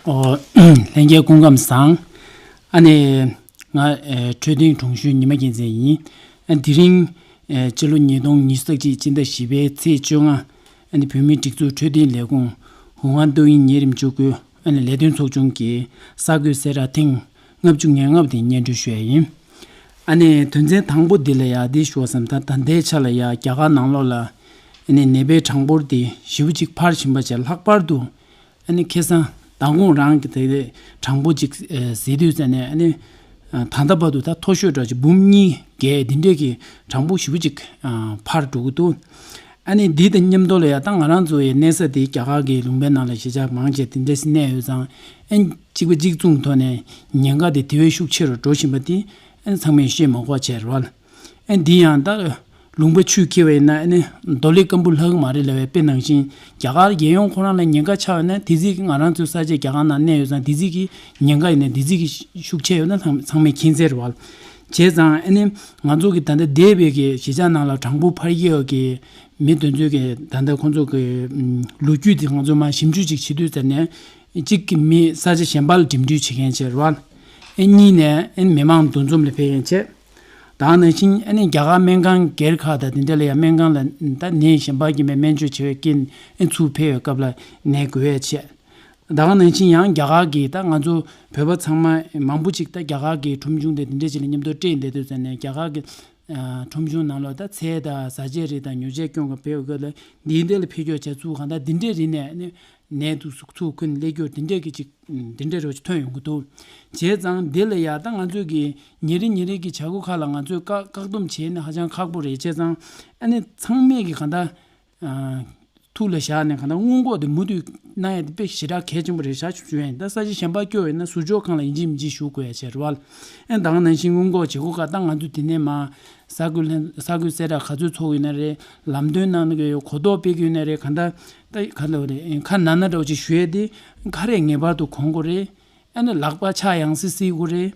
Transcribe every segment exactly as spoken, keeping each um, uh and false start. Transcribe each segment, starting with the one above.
ཨོ། ལྷན་རྒྱས་སྐུ་ཁམས་བཟང་། ཨ་ནི། ང་ཨེ་འཕྲོད་བསྟེན་དྲུང་གཞོན་ཉི་མ་རྒྱལ་མཚན་ཡིན། ཨ་དེ་རིང་ཨེ་སྤྱི་ལོ་ཉིས་སྟོང་ཉི་ཤུ་རྩ་གཅིག་སྤྱི་ཟླ་བཞི་པའི་ཚེས་བཅོ་ལྔ། ཨ་ནི་བོད་མིའི་སྒྲིག་འཛུགས་འཕྲོད་བསྟེན་ལས་ཁུངས་ཧུང་ཨན་ཏུའུ་དབྱིན་ཉེ་རིམ་བཅུ་དགུ། ཨ་ནི་ལས་དོན་ཚོགས་ཆུང་གི་གསར་འགོད་གསལ་བསྒྲགས་ཐེངས་ལྔ་བཅུ་ང་ལྔ་པ་དེ་སྙན་སྒྲོན་ཞུ་ཡ་ཡིན། ཨ་ནི་དོན་ཚན་དང་པོ་འདི་ལ་ཡ་འདི་ཞུ་བ་བསམ། ད་ད་ལྟའི་ཆ་ལ་ཡ་རྒྱ་གར་ནང་ལོགས་ལ་ཨ་ནི་ནད་པའི་གྲངས་འབོར་འདི་ཞེ་པོ་ཅིག་འཕར་བཞིན་པ་བྱས། ལྷག་པར་དུ་ཨ་ནི་ཁ་སང་མདང་དགོང་རང་གི་དེ་གྲངས་འབོར་ཅིག་ཨེ་གཟིགས་དུས་ཙ་ནས་ཨ་ནི་ཨ་ད་ལྟ་བར་དུ་ད་མཐོ་ཤོས་འདྲ་ཅིག་འབུམ་གཉིས་བརྒལ་འདི་འདྲས་ཀྱི་གྲངས་འབོར་ཞེ་པོ་ཅིག་ཨ་འཕར་འགྲོ་གི་འདུག་ཨ་ནི་འདི་དང་མཉམ་དུ་ལ་ཡ་ད་ང་རང་ཚོ་ཡི་གནས་ས་དེ་རྒྱ་གར་གྱི་ལུང་པའི་ནང་ལ་གཞིས་ཆགས་མང་ཆེ་དེ་འདྲས་སུ་གནས་ཡོད་ཙང་། ཨ་ནི་གཅིག་པ་གཅིག་མཚུངས་ཐོག་ནས་ཉེན་ཁ་དེ་དེ་བས་ཤུགས་ཆེ་རུ་འགྲོ་བཞིན་པ་དེ་ཨ་ནི་ཚང་མས་ཤེས་མ་དགོས་པ་བྱས་རེད་བ། ཨ་ནི་འདི་ཡང་ད་ལུང་པ་ཆུས་འཁྱེར་བ་ཡིན་ན་ཨ་ནི་རྡོ་ལེབ་སྐམ་པོ་ལྷག་གི་མ་རེད་ལབ་པའི་དཔེ་ནང་བཞིན། རྒྱ་གར་རྒྱལ་ཡོངས་ཁོ་རང་ལ་ཉེན་ཁ་ཆགས་ཡོད་ན་དེ་ཙམ་གྱིས་ང་རང་ཚོའི་ས་ཆ་རྒྱ་གར་ནང་གནས་ཡོད་ཙང་དེ་ཙམ་གྱིས་ཉེན་ཁ་ཡིན་ན་དེ་ཙམ་གྱིས་ཤུགས་ཆེ་ཡོད་ན་ཚང་ཚང་མས་མཁྱེན་གསལ་རེད་བ། བྱས་ཙང་ཨ་ནི་ང་ཚོ་གི་ད་ལྟ་འདས་པའི་གི་གཞིས་ཆགས་ནང་ལ་གྲངས་འབོར་འཕར་གྱི་ཡོད་ཀྱི་མི་དེ་ཚོའི་གི་ད་ལྟ་ཁོང་ཚོ་གི་ལོ་རྒྱུས་དེ་ང་ཚོ་མར་ཞིབ་འཇུག་ཅིག་བྱེད་དུས་ཙ་ནས། གཅིག་གི་མི་ས་ཆ་གཞན་པ་ལ་འགྲིམ་འགྲུལ་བྱེད་མཁན་བྱས་རེད་བ། ཨེ་གཉིས་ནས་ཨེ་མི་མང་འདུ་འཛོམས་ལ་ཕེབས་མཁན་བྱས། ད་ག་ནང་བཞིན་ཨ་ནི་རྒྱ་གར་སྨན་ཁང་སྒེར་ཁག་དང་དེ་འདྲ་ལ་ཡང་སྨན་ཁང་ལ་ད་ནད་གཞན་པ་རྐྱེན་པས་སྨན་བཅོས་བྱེད་པའི་རྐྱེན་ཨེ་ཚུར་ཕེབས་པའི་སྐབས་ལ་ནད་འགོས་ཡས་བྱས། ད་ག་ནང་བཞིན་ཡང་རྒྱ་གར་གྱི་ད་ང་ཚོ་བོད་པ་ཚང་མ་མང་པོ་ཅིག་ད་རྒྱ་གར་གྱི་ཁྲོམ་གཞུང་དེ་དེ་འདྲ་ཅིག་ལ་མཉམ་དུ་སྤྲད་བསྡད་དུས་ཙ་ནས་རྒྱ་གར་གྱི་ཨ་ཁྲོམ་གཞུང་ནང་ལ་ད་ཚལ་དང་བཟའ་བཅའ་རིགས་དང་ཉོ་ཆས་སྐྱོན་ག་བེའུ་ག་ལ་འདིའི་འདི་ལ་ཕེབས་སྐྱོར་བྱས་ཚུལ་གང་ལྟར་འདི་འདྲའི་རིགས་ནས་ནི་ནད་དུག་ཟུག་ཚུགས་ཀུན་སླེབས་སྐྱོར་འདི་འདྲའི་གི་ཅིག་འདི་འདྲའི་རོ་ཅིག་ཐོན་ཡོང་གི་འདུག་བྱས་ཙང་འདི་ལ་ཡ་ད་ང་ཚོས་ཀྱི་ཉིན་རེ་ཉིན་རེ་གི་བྱ་སྒོ་ཁག་ལ་ང་ཚོས་བཀག་བཀག་སྡོམ་བྱས་ནས་ཧ་ཅང་ཁག་པོ་རེད། བྱས་ཙང་ཨ་ནི་ཚང་མས་ཀྱི་གང་ལྟར་ཨ་ཐུགས་ལ་བཞག་ནས་གང་ལྟར་སྔོན་འགོག་དེ་མུ་མཐུད་གནང་ཡ་དེ་དཔེ་ཞེ་དྲག་གལ་ཆེན་པོ་རེད་ཤག་ཞུ་ཡ་ཡིན། ད་ས་ཆ་གཞན་པ་སྐྱོ་བས་ན་ཟུར་འཇོག་ཁང་ལ་ཡིན་གཅིག་མིན་གཅིག་ཞུགས་དགོས་ཡ་བྱས་རེད་བ། ཨ་ནི་ད་ག་ནང་བཞིན་སྔོན་འགོག་བྱེད་སྒོ་ཁག་ད་ང་ཚོ་དེ་ནས་མ་གསར་འགོད་ལྷན་གསར་འགོད་གསལ་བསྒྲགས་ག་ཚོད་ཚོགས་ཡོད་ན་རེད། ལམ་སྟོན་གནང་གི་ཡོད། གོ་རྟོགས་སྤེལ་གི་ཡོད་ན་རེད། གང་ལྟར་ད་ག་ལ་རེད། ཁ་ན་ན་འདྲ་བོ་ཅིག་ཞུ་ཡས་དེ་ཁ་རས་ངེས་པར་དུ་གོན་དགོས་རེད། ཨ་ནི་ལག་པ་ཕྱག་ཡང་སེ་བསིལ་དགོས་རེད།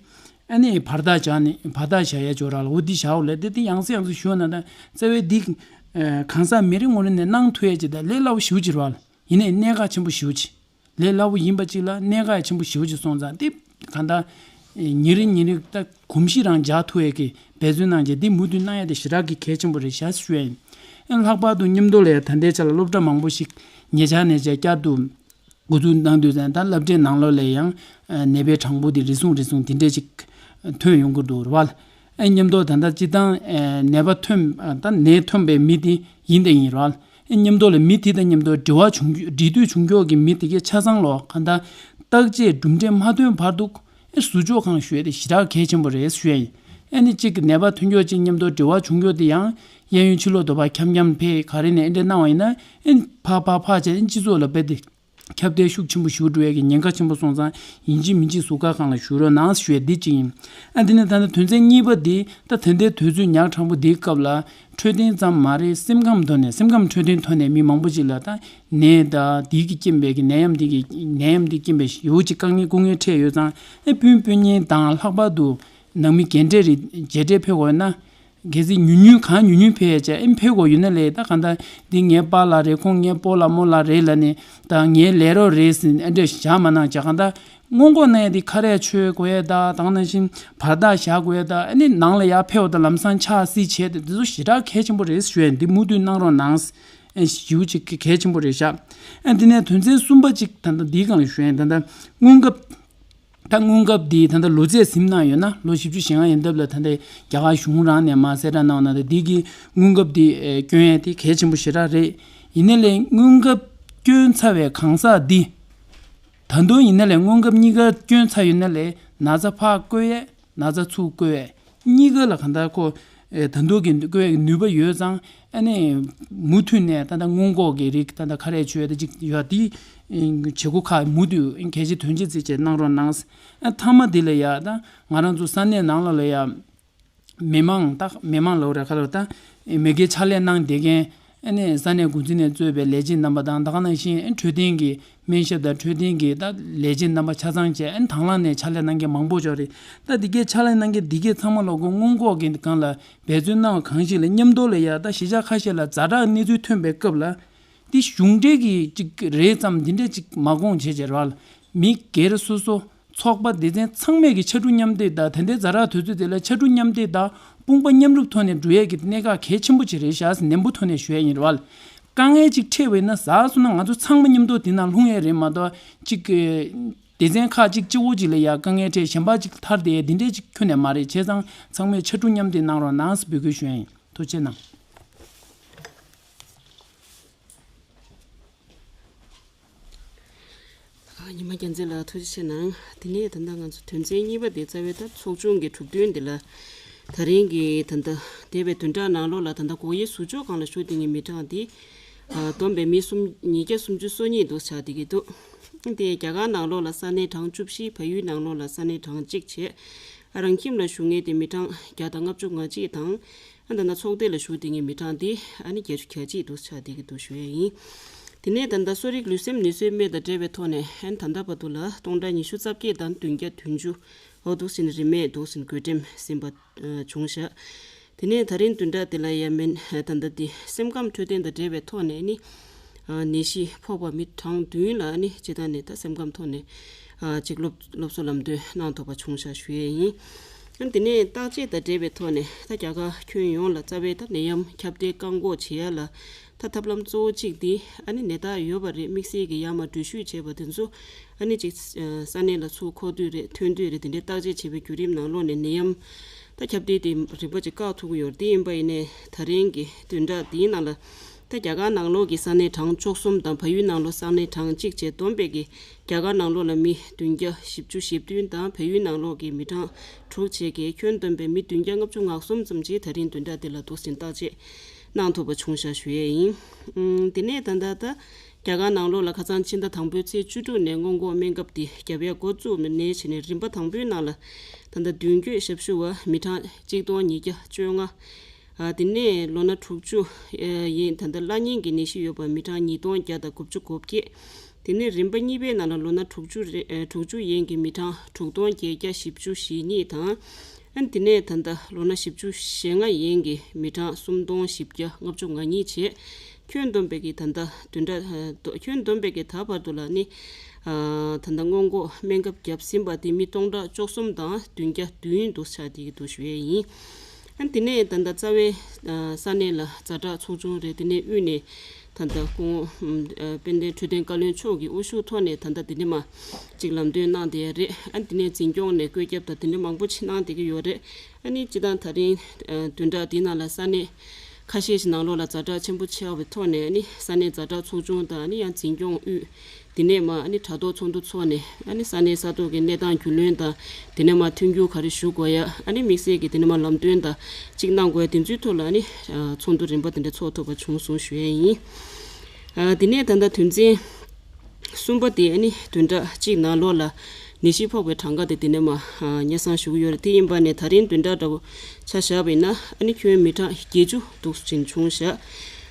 ཨ་ནི་བར་ཐག་བཞག་ནས་བར་ཐག་བཞག་ཡས་ཅོག་ར་ལ་འོ་འདི་བཞག་འོ་ལ་དེ་དེ་ཡང་སེ་ཡང་སེ་ཞུ་ན་ད་རྩ་བའི་འདི་གང་ཟག་མི་རེ་ངོ་རེ་ནས་གནང་ཐུབ་ཡས་ཅིག་ད་ལས་སླ་བོ་ཞེ་པོ་ཅིག་རེད་བ། ཡིན་ནའི་གནད་འགག་ཆེན་པོ་ཞེ་པོ་ཅིག་ལས་སླ་བོ་ཡིན་པ་གཅིག་ལ་གནད་འགག་ཆེན་པོ་ཞེ་པོ་ཅིག་སོང་ཙང་དེ་གང་ལྟར་ཉིན་རེ་ཉིན་རེ་ད་གོམས་གཤིས་རང་འཇགས་ཐུབ་ཡས་ཀྱི་འབད་བརྩོན་གནང་རྗེས་འདི་མུ་མཐུད་གནང་ཡས་དེ་ཞེ་དྲག་གི་གལ་ཆེན་པོ་རེད་ཤག་ཞུ་ཡ་ཡིན། ཨ་ལྷག་པར་དུ་མཉམ་དུ་ལ་ཡ་ད་ལྟའི་ཆ་ལ་སློབ་གྲྭ་མང་པོ་ཞིག་ཉེ་ཆར་ནས་བཅས་བསྐྱར་དུ་འགོ་འཛུགས་གནང་དུས་ཙང་ད་སློབ་གྲྭའི་ནང་ལོགས་ལ་ཡང་ནད་པའི་གྲངས་འབོར་དེ་རེ་ཟུང་རེ་ཟུང་དེ་འདྲས་ཅིག་ཐོན་ཡོང་གི་འདུག་རེད་བ། ཨ་མཉམ་དུ་ད་ལྟ་སྤྱི་བཏང་ནད་པ་ཐོན་ད་ནད་ཐོན་པའི་མི་དེ་ཡིན་དང་ཡིན་རེད་བ། ཨ་མཉམ་དུ་ལ་མི་དེ་དང་མཉམ་དུ་འབྲེལ་བ་བྱུང་འབྲེལ་མཐུད་བྱུང་ཀྱོག་གི་མི་དེ་གའི་ཆ་ཚང་ལོ་གང་ལྟར་བརྟག་དཔྱད་གྲུབ་འབྲས་མ་ཐོན་བར་དུ་ཨ་ཟུར་འཇོག་ཁང་ཞུ་ཡས་དེ་ཞེ་དྲག་གལ་ཆེན་པོ་རེད་ཞུ་ཡ་ཡིན། ཨ་ནི་གཅིག་གི་ནད་པ་ཐོན་ཀྱོག་གཅིག་མཉམ་དུ་འབྲེལ་བ་བྱུང་ཀྱོག་དེ་ཡང་གཡས་གཡོན་ཕྱི་ལོགས་དུ་བ་འཁྱམ་འཁྱམ་ཕེ་ག་རེ་ནས་ཨེ་འདྲ་གནང་བ་ཡིན་ན་ཨེ་ཕག་ཕག་ཕག་བྱས་ཨེ་སྤྱི་ཚོགས་ལ་རྦད་དེ་ཁྱབ་གདལ་ཤུགས་ཆེན་པོ་ཞུགས་འགྲོ་ཡས་ཀྱི་ཉེན་ཁ་ཆེན་པོ་སོང་ཙང་ཡིན་གཅིག་མིན་གཅིག་ཟུར་བཀག་ཁང་ལ་བཞུགས་རོགས་གནང་ཞུ་ཡས་འདི་གཅིག་ཡིན། ཨ་འདི་ནས་ད་ལྟ་དོན་ཚན་གཉིས་པ་འདི་ད་ད་ལྟའི་དུས་ཚོད་ཉག་ཕྲ་མོ་འདིའི་སྐབས་ལ་འཕྲོད་བསྟེན་ཙམ་མ་རེད། སེམས་ཁམས་ཐོག་ནས་སེམས་ཁམས་འཕྲོད་བསྟེན་ཐོག་ནས་མི་མང་པོ་ཅིག་ལ་ད་ནད་ད་འདི་གི་རྐྱེན་པས་ཀྱི་ནད་ཡམས་འདི་གི་ནད་ཡམས་འདི་རྐྱེན་པས་ཞེ་པོ་ཅིག་དཀའ་ངལ་སྐུ་ངལ་འཕྲད་ཡོད་ཙང་ཨེ་སྤུན་སྤུན་ཉེ་དང་ལྷག་པར་དུ་ནང་མི་རྒན་གྲས་རེ་མཇལ་འཕྲད་ཕེབས་དགོས་ན། གལ་སྲིད་ཉུང་ཉུང་གང་ཉུང་ཉུང་ཕེབས་ཡས་བྱས་ཨེ་ཕེབས་དགོས་ཡོད་ན་ལས་ད་གང་ལྟར་འདི་ངའི་པཱ་ལགས་རེད། ཁོང་ངའི་སྤོ་ལགས་རྨོ་ལགས་རེད་ལབ་ནས་ད་ངའི་ལས་རོགས་རེད་ཟེར་ཨེ་འདྲས་བཞག་མ་གནང་བྱས་གང་ལྟར་སྔོན་འགོག་གནང་ཡས་འདི་ཁ་རས་མཆོད་དགོས་ཡས་ད་དང་ནང་བཞིན་བར་ཐག་བཞག་དགོས་ཡས་ད་ཨ་ནི་ནང་ལ་ཡར་ཕེབས་པ་དང་ལམ་སང་ཕྱག་བསིལ་བྱས་ཏེ་འདི་ཚོ་ཞེ་དྲག་གལ་ཆེན་པོ་རེད་ཞུ་ཡས། འདི་མུ་མཐུད་གནང་རོགས་གནང་ཨེ་ཞེ་པོ་ཅིག་གལ་ཆེན་པོ་རེད་བཞག་ཨ་འདི་ནས་དོན་ཚན་གསུམ་པ་ཅིག་ད་ལྟ་འདིའི་སྒང་ལ་ཞུ་ཡས་ད་ལྟ་སྔོན་སྐབས། ད་སྔོན་སྐབས་འདི་ད་ལྟ་ལོ་ཚད་ཟིན་གནང་ཡོད་ན་ལོ་བཞི་བཅུ་ཞེ་ལྔ་ཡན་འདབ་ལ་ད་ལྟ་རྒྱ་གར་གཞུང་རང་ནས་མར་གསལ་བསྒྲགས་གནང་བ་ན་ད་འདི་གི་སྔོན་སྐབས་འདི་ཨེ་སྐྱོན་ཡས་དེ་གལ་ཆེན་པོ་ཞེ་དྲག་རེད། ཡིན་ནའི་ལས་སྔོན་སྐབས་སྐྱོན་ཚར་བའི་གང་ཟག་འདི་ད་དུང་ཡིན་ནའི་ལས་སྔོན་སྐབས་གཉིས་ཀ་སྐྱོན་ཚར་ཡོད་ན་ལས་ན་ཚ་ཕར་བཀོལ་ཡས་ན་ཚ་ཚུར་བཀོལ་ཡས། གཉིས་ཀ་ལ་གང་ལྟར་ཁོ་ཨེ་ད་དུང་གི་བཀོལ་ཡས་ནུས་པ་ཡོད་ཙང་ཨ་ནི་མུ་མཐུད་ནས་ད་ལྟ་སྔོན་འགོག་གི་རིགས་ད་ལྟ་ཁ་རས་མཆོད་ཡས་ད་ཅིག་ཡོད་དེ་བྱེད་སྒོ་ཁག་མུ་མཐུད་གལ་ཆེ་དོན་ཆེ་བརྩིས་བྱས་གནང་རོགས་གནང་། ཨ་མཐའ་མ་འདི་ལ་ཡ་ད་ང་རང་ཚོ་ས་གནས་ནང་ལ་ལ་ཡ་མི་མང་ད་མི་མང་ལ་རེ་ཁ་ལ་ད་མི་སྒེར་ཕྱག་ལས་གནང་བསྡད་མཁན་ཨ་ནི་ས་གནས་འགོ་འཛིན་ནས་གཙོས་པའི་ལས་བྱེད་རྣམ་པ་དང་ད་ག་ནང་བཞིན་ཨ་འཕྲོད་བསྟེན་གྱི་སྨན་ཞབས་དང་འཕྲོད་བསྟེན་གྱི་ད་ལས་བྱེད་རྣམ་པ་ཆ་ཚང་བཅས་ཨ་ནི་དང་བླངས་ནས་ཕྱག་ལས་གནང་མཁན་མང་པོ་ཅིག་རེད། ད་འདི་གའི་ཕྱག་ལས་གནང་མཁན་འདི་གའི་ཚང་མ་ལོག་གོ་སྔོན་འགོག་གི་སྒང་ལ་འབད་བརྩོན་གནང་བ་གང་ཞིག་ལ་མཉམ་དུ་ལ་ཡ་ད་གཞིས་ཆགས་ཁ་ཤས་ལ་ཛ་དྲག་གནས་ཚུལ་ཐོན་པའི་སྐབས་ལ་འདི་གཞུང་འབྲེལ་གྱི་ཅིག་རེད་ཙམ་འདི་འདྲས་ཅིག་མ་དགོངས་བྱས་བྱས་ར་ལ་ མི་སྒེར་སོ་སོ། ཚོགས་པ་སྡེ་ཚན་ཚང་མས་ཀྱི་ཕྱར་གྲུ་མཉམ་འདེགས་དང་། ད་ལྟའི་ཛ་དྲག་དུས་ཚོད་དེ་ལ་ཕྱར་གྲུ་མཉམ་འདེགས་དང་དཔུང་པ་མཉམ་རུབ་ཐོག་ནས་འགྲོ་ཡས་ཀྱི་གནད་འགག་གལ་ཆེན་པོ་ཅིག་རེད་ཤག་ཟེར་ནན་པོ་ཐོག་ནས་ཞུ་ཡས་ཡིན་རེད་བ། དཀའ་ངལ་ཅིག་འཕྲད་པ་ཡིན་ན་ཟ་སོང་ན་ང་ཚོ་ཚང་མ་མཉམ་དུ་དེ་ནང་ལྷུང་ཡས་རེད་མ་གཏོགས། གཅིག་གི་སྡེ་ཚན་ཁག་ཅིག་གཅིག་པོ་ཅིག་ལ་ཡ་དཀའ་ངལ་འཕྲད། གཞན་པ་ཅིག་ཐར་བསྡད་ཡས་འདི་འདྲས་ཅིག་ཁྱོན་ནས་མ་རེད། བྱས་ཙང་ཚང་མས་ཕྱར་གྲུ་མཉམ་འདེགས་གནང་རོགས་གནང་ཟེར་འབོད་སྐུལ་ཞུ་ཡས་ཡིན། ཐུགས་རྗེ་གནང་། ཨ། ཉི་མ་རྒྱལ་མཚན་ལགས་ཐུགས་རྗེ་ཆེ་གནང་། དེ་ནས་ད་ལྟ་ང་ཚོ་དོན་ཚན་གཉིས་པ་དེ་རྩ་བའི་ད་ཚོགས་ཆུང་གི་གྲུབ་དོན་དེ་ལ། ད་རིང་གི་ད་ལྟ་འདས་པའི་བདུན་ཕྲག་ནང་ལོགས་ལ་ད་ལྟ་སྒོ་དབྱེ་ཟུར་འཇོག་སྒང་ལ་བཞུགས་བསྡད་མཁན་མི་གྲངས་དེ། ཨ། བསྡོམས་པས་མི་སུམ། ཉིས་བརྒྱ་སུམ་ཅུ་སོ་གཉིས་འདུག་ཆགས་བསྡད་ཀྱི་འདུག་དེ་རྒྱ་གར་ནང་ལོགས་ལ་ས་གནས་གྲངས་བཅུ་བཞི། བལ་ཡུལ་ནང་ལོགས་ལ་ས་གནས་གྲངས་གཅིག་བྱས། ཨ། རང་ཁྱིམ་ལ་བཞུགས་མཁན་དེ་མི་གྲངས་བརྒྱ་དང་ལྔ་བཅུ་ང་གཅིག་དང་། ཨ། ད་ལྟ་ཚོགས་སྡེ་ལ་བཞུགས་བསྡད་མཁན་མི་གྲངས་དེ་ཨ་ནི་བརྒྱད་ཅུ་གྱ་གཅིག་འདུག་ཆགས་བསྡད་ཀྱི་འདུག་ཞུ་ཡས་ཡིན། དེ་ནས་ད་ལྟ་གསོ་རིག་ལུས་སེམས་ནུས་གསོའི་སྨན་དང་འབྲེལ་བའི་ཐོག་ནས། ཨ་ནི་ད་ལྟ་བར་དུ་ལ་སྟོང་ཕྲག་ཉི་ཤུ་རྩ་བརྒྱད་དང་བདུན་བརྒྱ་བདུན་ཅུ། འོ། འདུག་སེ་རིན་མེད་འདུག་སེ་བགོ་འགྲེམས་ཟིན་པ་བྱུང་ཤག་དེ་ནས་ད་རིང་བདུན་ཕྲག་དེ་ལ་ཡ་མེན། ད་ལྟ་དེ་སེམས་ཁམས་འཕྲོད་བསྟེན་དང་འབྲེལ་བའི་ཐོག་ནས་ནི། ཨ། ནད་གཞི་ཕོག་པ་མི་གྲངས་བདུན་ལ་ནི་སྤྱིར་བཏང་ནས་ད་སེམས་ཁམས་ཐོག་ནས། ཨ། ཅིག་སློབ་སློབ་གསོ་ལམ་སྟོན་གནང་ཐུབ་པ་བྱུང་ཤག་ཞུ་ཡས་ཡིན། ཨ། དེ་ནས་བརྟག་དཔྱད་དང་འབྲེལ་བའི་ཐོག་ནས་ད་རྒྱ་གར་ཁྱོན་ཡོངས་ལ་རྩ་བའི་ད་ནད་ཡམས་ཁྱབ་གདལ་བཀག་འགོག་བྱེད་ཡ་ལ། ད་ཐབས་ལམ་གཙོ་བོ་གཅིག་དེ་ཨ་ནི་ནད་རྟགས་ཡོད་པ་རེད། དམིགས་བསལ་གྱི་ཡར་མར་འགྲུལ་བཞུད་བྱས་པ་དེ་ཚོ་ཨ་ནི་ཅིག་ས་གནས་ལ་ཚུར་འཁོར་དུས་རེད། ཐོན་དུས་རེད། དེ་འདྲའི་བརྟག་དཔྱད་བྱེད་པའི་བརྒྱུད་རིམ་ནང་ལོགས་ནས་ནད་ཡམས་ད་ཁྱབ་གདལ་དེ་རིམ་པ་ཅིག་བཀག་ཐུབ་ཀྱི་ཡོད་རེད། དེ་ཡིན་པ་ཡིན་ནའི་ད་རིང་གི་བདུན་ཕྲག་འདིའི་ནང་ལ་ད་རྒྱ་གར་ནང་ལོགས་ཀྱི་ས་གནས་གྲངས་བཅུ་གསུམ་དང་བལ་ཡུལ་ནང་ལོགས་ས་གནས་གྲངས་གཅིག་བཅས་བསྡོམས་པས་ཀྱི་རྒྱ་གར་ནང་ལོགས་ལ་མི་བདུན་བརྒྱ་བཞི་བཅུ་ཞེ་བདུན་དང་བལ་ཡུལ་ནང་ལོགས་ཀྱི་མི་གྲངས་དྲུག་བཅས་ཀྱི་ཁྱོན་བསྡོམས་པའི་མི་བདུན་བརྒྱ་ལྔ་བཅུ་ང་གསུམ་ཙམ་ཅིག་ད་རིང་བདུན་ཕྲག་འདི་ལ་འདུག་སེ་བརྟག་དཔྱད་གནང་ཐུབ་པ་བྱུང་ཤག་ཞུ་ཡས་ཡིན། ཨུམ། དེ་ནས་ད་ལྟ་ད་རྒྱ་གར་ནང་ལོགས་ལ་ཁ་སང་ཕྱི་ཟླ་དང་པོའི་ཚེས་བཅུ་དྲུག་ནས་སྔོན་འགོག་སྨན་ཁབ་འདི་རྒྱབ་ཡ་འགོ་བཙུགས་ནས་བྱས་ནས་རིམ་པ་དང་པོའི་ནང་ལ་ད་ལྟ་མདུན་སྐྱོད་ཞབས་ཞུ་བ་མི་གྲངས་གཅིག་སྟོང་ཉིས་བརྒྱ་བཅོ་ལྔ། ཨ། དེ་ནས་ལོ་ན་དྲུག་ཅུ་ཡན། ད་ལྟ་སླར་གཉེར་གྱི་ནད་གཞི་ཡོད་པ་མི་གྲངས་ཉིས་སྟོང་བརྒྱ་དང་དགུ་བཅུ་གོ་བརྒྱད། དེ་ནས་རིམ་པ་གཉིས་པའི་ནང་ལ་ལོ་ན་དྲུག་ཅུ་རེ། ཨ། དྲུག་ཅུ་ཡན་གྱི་མི་གྲངས་དྲུག་སྟོང་བརྒྱད་བརྒྱ་བཞི་བཅུ་ཞེ་གཉིས་དང་། ཨ། དེ་ནས་ད་ལྟ་ལོ་ན་བཞི་བཅུ་ཞེ་ལྔ་ཡན་གྱི་མི་གྲངས་སུམ་སྟོང་བཞི་བརྒྱ་ལྔ་བཅུ་ང་གཉིས་བྱས། ཁྱོན་བསྡོམས་པའི་གི་ད་ལྟ་བདུན་ཕྲག་ཨ། ཁྱོན་བསྡོམས་པའི་གི་ད་བར་དུ་ལ་ནི། ཨ། ད་ལྟ་སྔོན་འགོག་སྨན་ཁབ་བརྒྱབ་ཟིན་པ་དེ་མི་སྟོང་ཕྲག་བཅུ་གསུམ་དང་བདུན་བརྒྱ་བདུན་འདུག་ཆགས་བསྡད་ཀྱི་འདུག་ཞུ་ཡས་ཡིན། ཨ། དེ་ནས་ད་ལྟ་རྩ་བའི། ཨ། ས་གནས་ལ་ཛ་དྲག་ཚོགས་ཆུང་རེད། དེ་ནས་དབུས་ནས་ད་ལྟ་སྐུ་ངོ་ཨ། དཔལ་ལྡན་འཕྲོད་བསྟེན་བཀའ་བློན་མཆོག་གི་དབུ་བཞུགས་ཐོག་ནས་ད་ལྟ་དེ་འདྲ་མ་ཅིག་ལམ་སྟོན་གནང་བསྡད་ཡ་རེད། ཨ། དེ་ནས་འཛིན་སྐྱོང་ནས་བཀོད་ཁྱབ་དང་དེ་འདྲ་མང་པོ་ཅིག་གནང་བསྡད་ཀྱི་ཡོད་རེད། ཨ་ནི་སྤྱིར་བཏང་ད་རིང་ཨ། བདུན་ཕྲག་འདིའི་ནང་ལ་ས་གནས་ཁ་ཤས་ཤིག་ནང་ལོགས་ལ་ཛ་དྲག་ཆེན་པོ་ཆགས་པའི་ཐོག་ནས། ཨ་ནི་ས་གནས་ཛ་དྲག་ཚོགས་ཆུང་དང་། ཨ་ནི་ཡང་འཛིན་སྐྱོང་དབུས་དེ་ནས་མར་ཨ་ནི་དྲ་ཐོག་ཚོགས་འདུ་ཚོགས་ནས། ཨ་ནི་ས་གནས་ས་ཐོག་གི་གནས་སྟངས་རྒྱུས་ལོན་དང་། དེ་ནས་མར་མཐུན་འགྱུར་ག་རེ་ཞུ་དགོས་ཡ། ཨ་ནི་དམིགས་བསལ་གྱི་དེ་ནས་མར་ལམ་སྟོན་དང་གཅིག་གནང་དགོས་ཡ། དེ་ཚོའི་ཐོག་ལ་ཨ་ནི་ཨ། ཚོགས་འདུ་རིམ་པ་དེ་འདྲ་ཚོགས་ཐུབ་པ་བྱུང་སོང་ཞུ་ཡས་ཡིན། ཨ། དེ་ནས་ད་ལྟ་དོན་ཚན་གསུམ་པ་དེ་ཨ་ནི་བདུན་ཕྲག་གཅིག་ནང་ལོགས་ལ་ནད་གཞི་ཕོག་པའི་གྲངས་ཀ་དེ་དེ་ནས་མར་ཨ། སྙན་སེང་ཞུ་གི་ཡོད་རེད། དེ་ཡིན་པ་ནས་ད་རིང་བདུན་ཕྲག་འདྲ་བོ་ཆ་བཞག་པ་ཡིན་ན། ཨ་ནི་ཁྱོན་མི་གྲངས་བརྒྱད་ཅུ་འདུག་ཅིང་བྱུང་བཞག་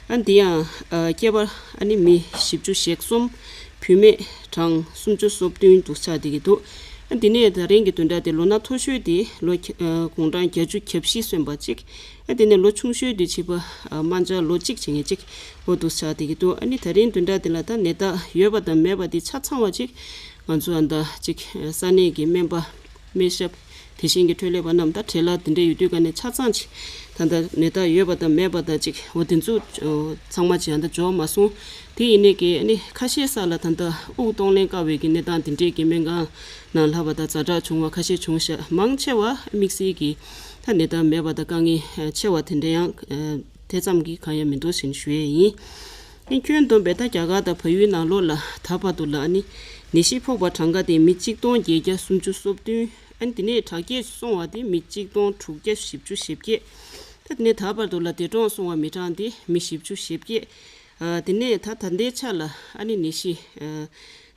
ཨ། འདི་ཡང་ཨ། སྐྱེས་པ་ཨ་ནི་མི་བཞི་བཅུ་ཞེ་གསུམ། བུད་མེད་གྲངས་སུམ་ཅུ་སོ་བདུན་འདུག་ཆགས་བསྡད་ཀྱི་འདུག་ཨ། འདི་ནས་ད་རིང་གི་བདུན་ཕྲག་དེ་ལོ་ན་མཐོ་ཤོས་དེ་ལོ་ཁྱ། ཨ། དགུང་གྲངས་བརྒྱད་ཅུ་གྱ་བཞི་སོན་པ་གཅིག་ཨ། དེ་ནས་ལོ་ཆུང་ཤོས་དེ་བྱིས་པ་ཨ། དམར་འབྱར་ལོ་གཅིག་བྱེད་མཁན་གཅིག་འོ་འདུག་ཆགས་བསྡད་ཀྱི་འདུག་ཨ་ནི་ད་རིང་བདུན་ཕྲག་འདི་ལ་ད་ནད་རྟགས་ཡོད་པ་དང་མེད་པ་དེ་ཆ་ཚང་བ་ཅིག་ང་ཚོ་ཨ་ད་ཅིག་ས་གནས་ཀྱི་སྨན་པ་སྨན་ཞབས་དེ་བཞིན་གྱི་འཕྲོད་ལས་པ་རྣམས་དང་བྲེལ་བ་དེ་འདྲ་ཡོད་དུས་ག་ནས་ཆ་ཚང་ཅིག་ད་ལྟ་ནད་རྟགས་ཡོད་པ་དང་མེད་པ་དང་ཅིག་འོ་དེ་ཚོ་ཚང་མ་ཅིག་ཨ་ད་འབྱོར་མ་སོང་། དེ་ཡིན་ནའི་གི་ཨ་ནི་ཁ་ཤས་ས་ལ་ད་ལྟ་དབུགས་གཏོང་ལེན་དཀའ་བའི་གི་གནས་སྟངས་དེ་འདྲས་ཀྱི་སྨན་ཁང་ནང་ལྷག་པ་དང་ཛ་དྲག་བྱུང་བ་ཁ་ཤས་བྱུང་ཤག་མང་ཆེ་བ་དམིགས་བསལ་གྱི་ད་ནད་རྟགས་མེད་པ་དང་དཀའ་ངལ་ཆེ་བ་དེ་འདྲ་ཡང་དེ་ཙམ་གྱི་གང་ཡང་མི་འདུག་ཟེར་ཞུ་ཡས་ཡིན། ཨ་ནི་ཁྱོན་བསྡོམས་པས་ད་རྒྱ་གར་དང་བལ་ཡུལ་ནང་ལོགས་ལ་ད་བར་དུ་ལ་ཨ་ནི་ནད་གཞི་ཕོག་པ་གྲངས་ཀ་དེ་མི་གཅིག་སྟོང་བརྒྱད་བརྒྱ་སུམ་ཅུ་སོ་བདུན། ཨ་ནི་དེ་ནས་དྲག་སྐྱེད་སོང་བ་དེ་མི་གཅིག་སྟོང་དྲུག་བརྒྱ་བཞི་བཅུ་ཞེ་བརྒྱད། ད་དེ་ནས་ད་བར་དུ་ལ་འདས་གྲོངས་སོང་བ་མི་གྲངས་དེ་མི་བཞི་བཅུ་ཞེ་བརྒྱད། ཨ། དེ་ནས་ད་ད་ལྟའི་ཆ་ལ་ཨ་ནི་ནད་གཞི་ཨ།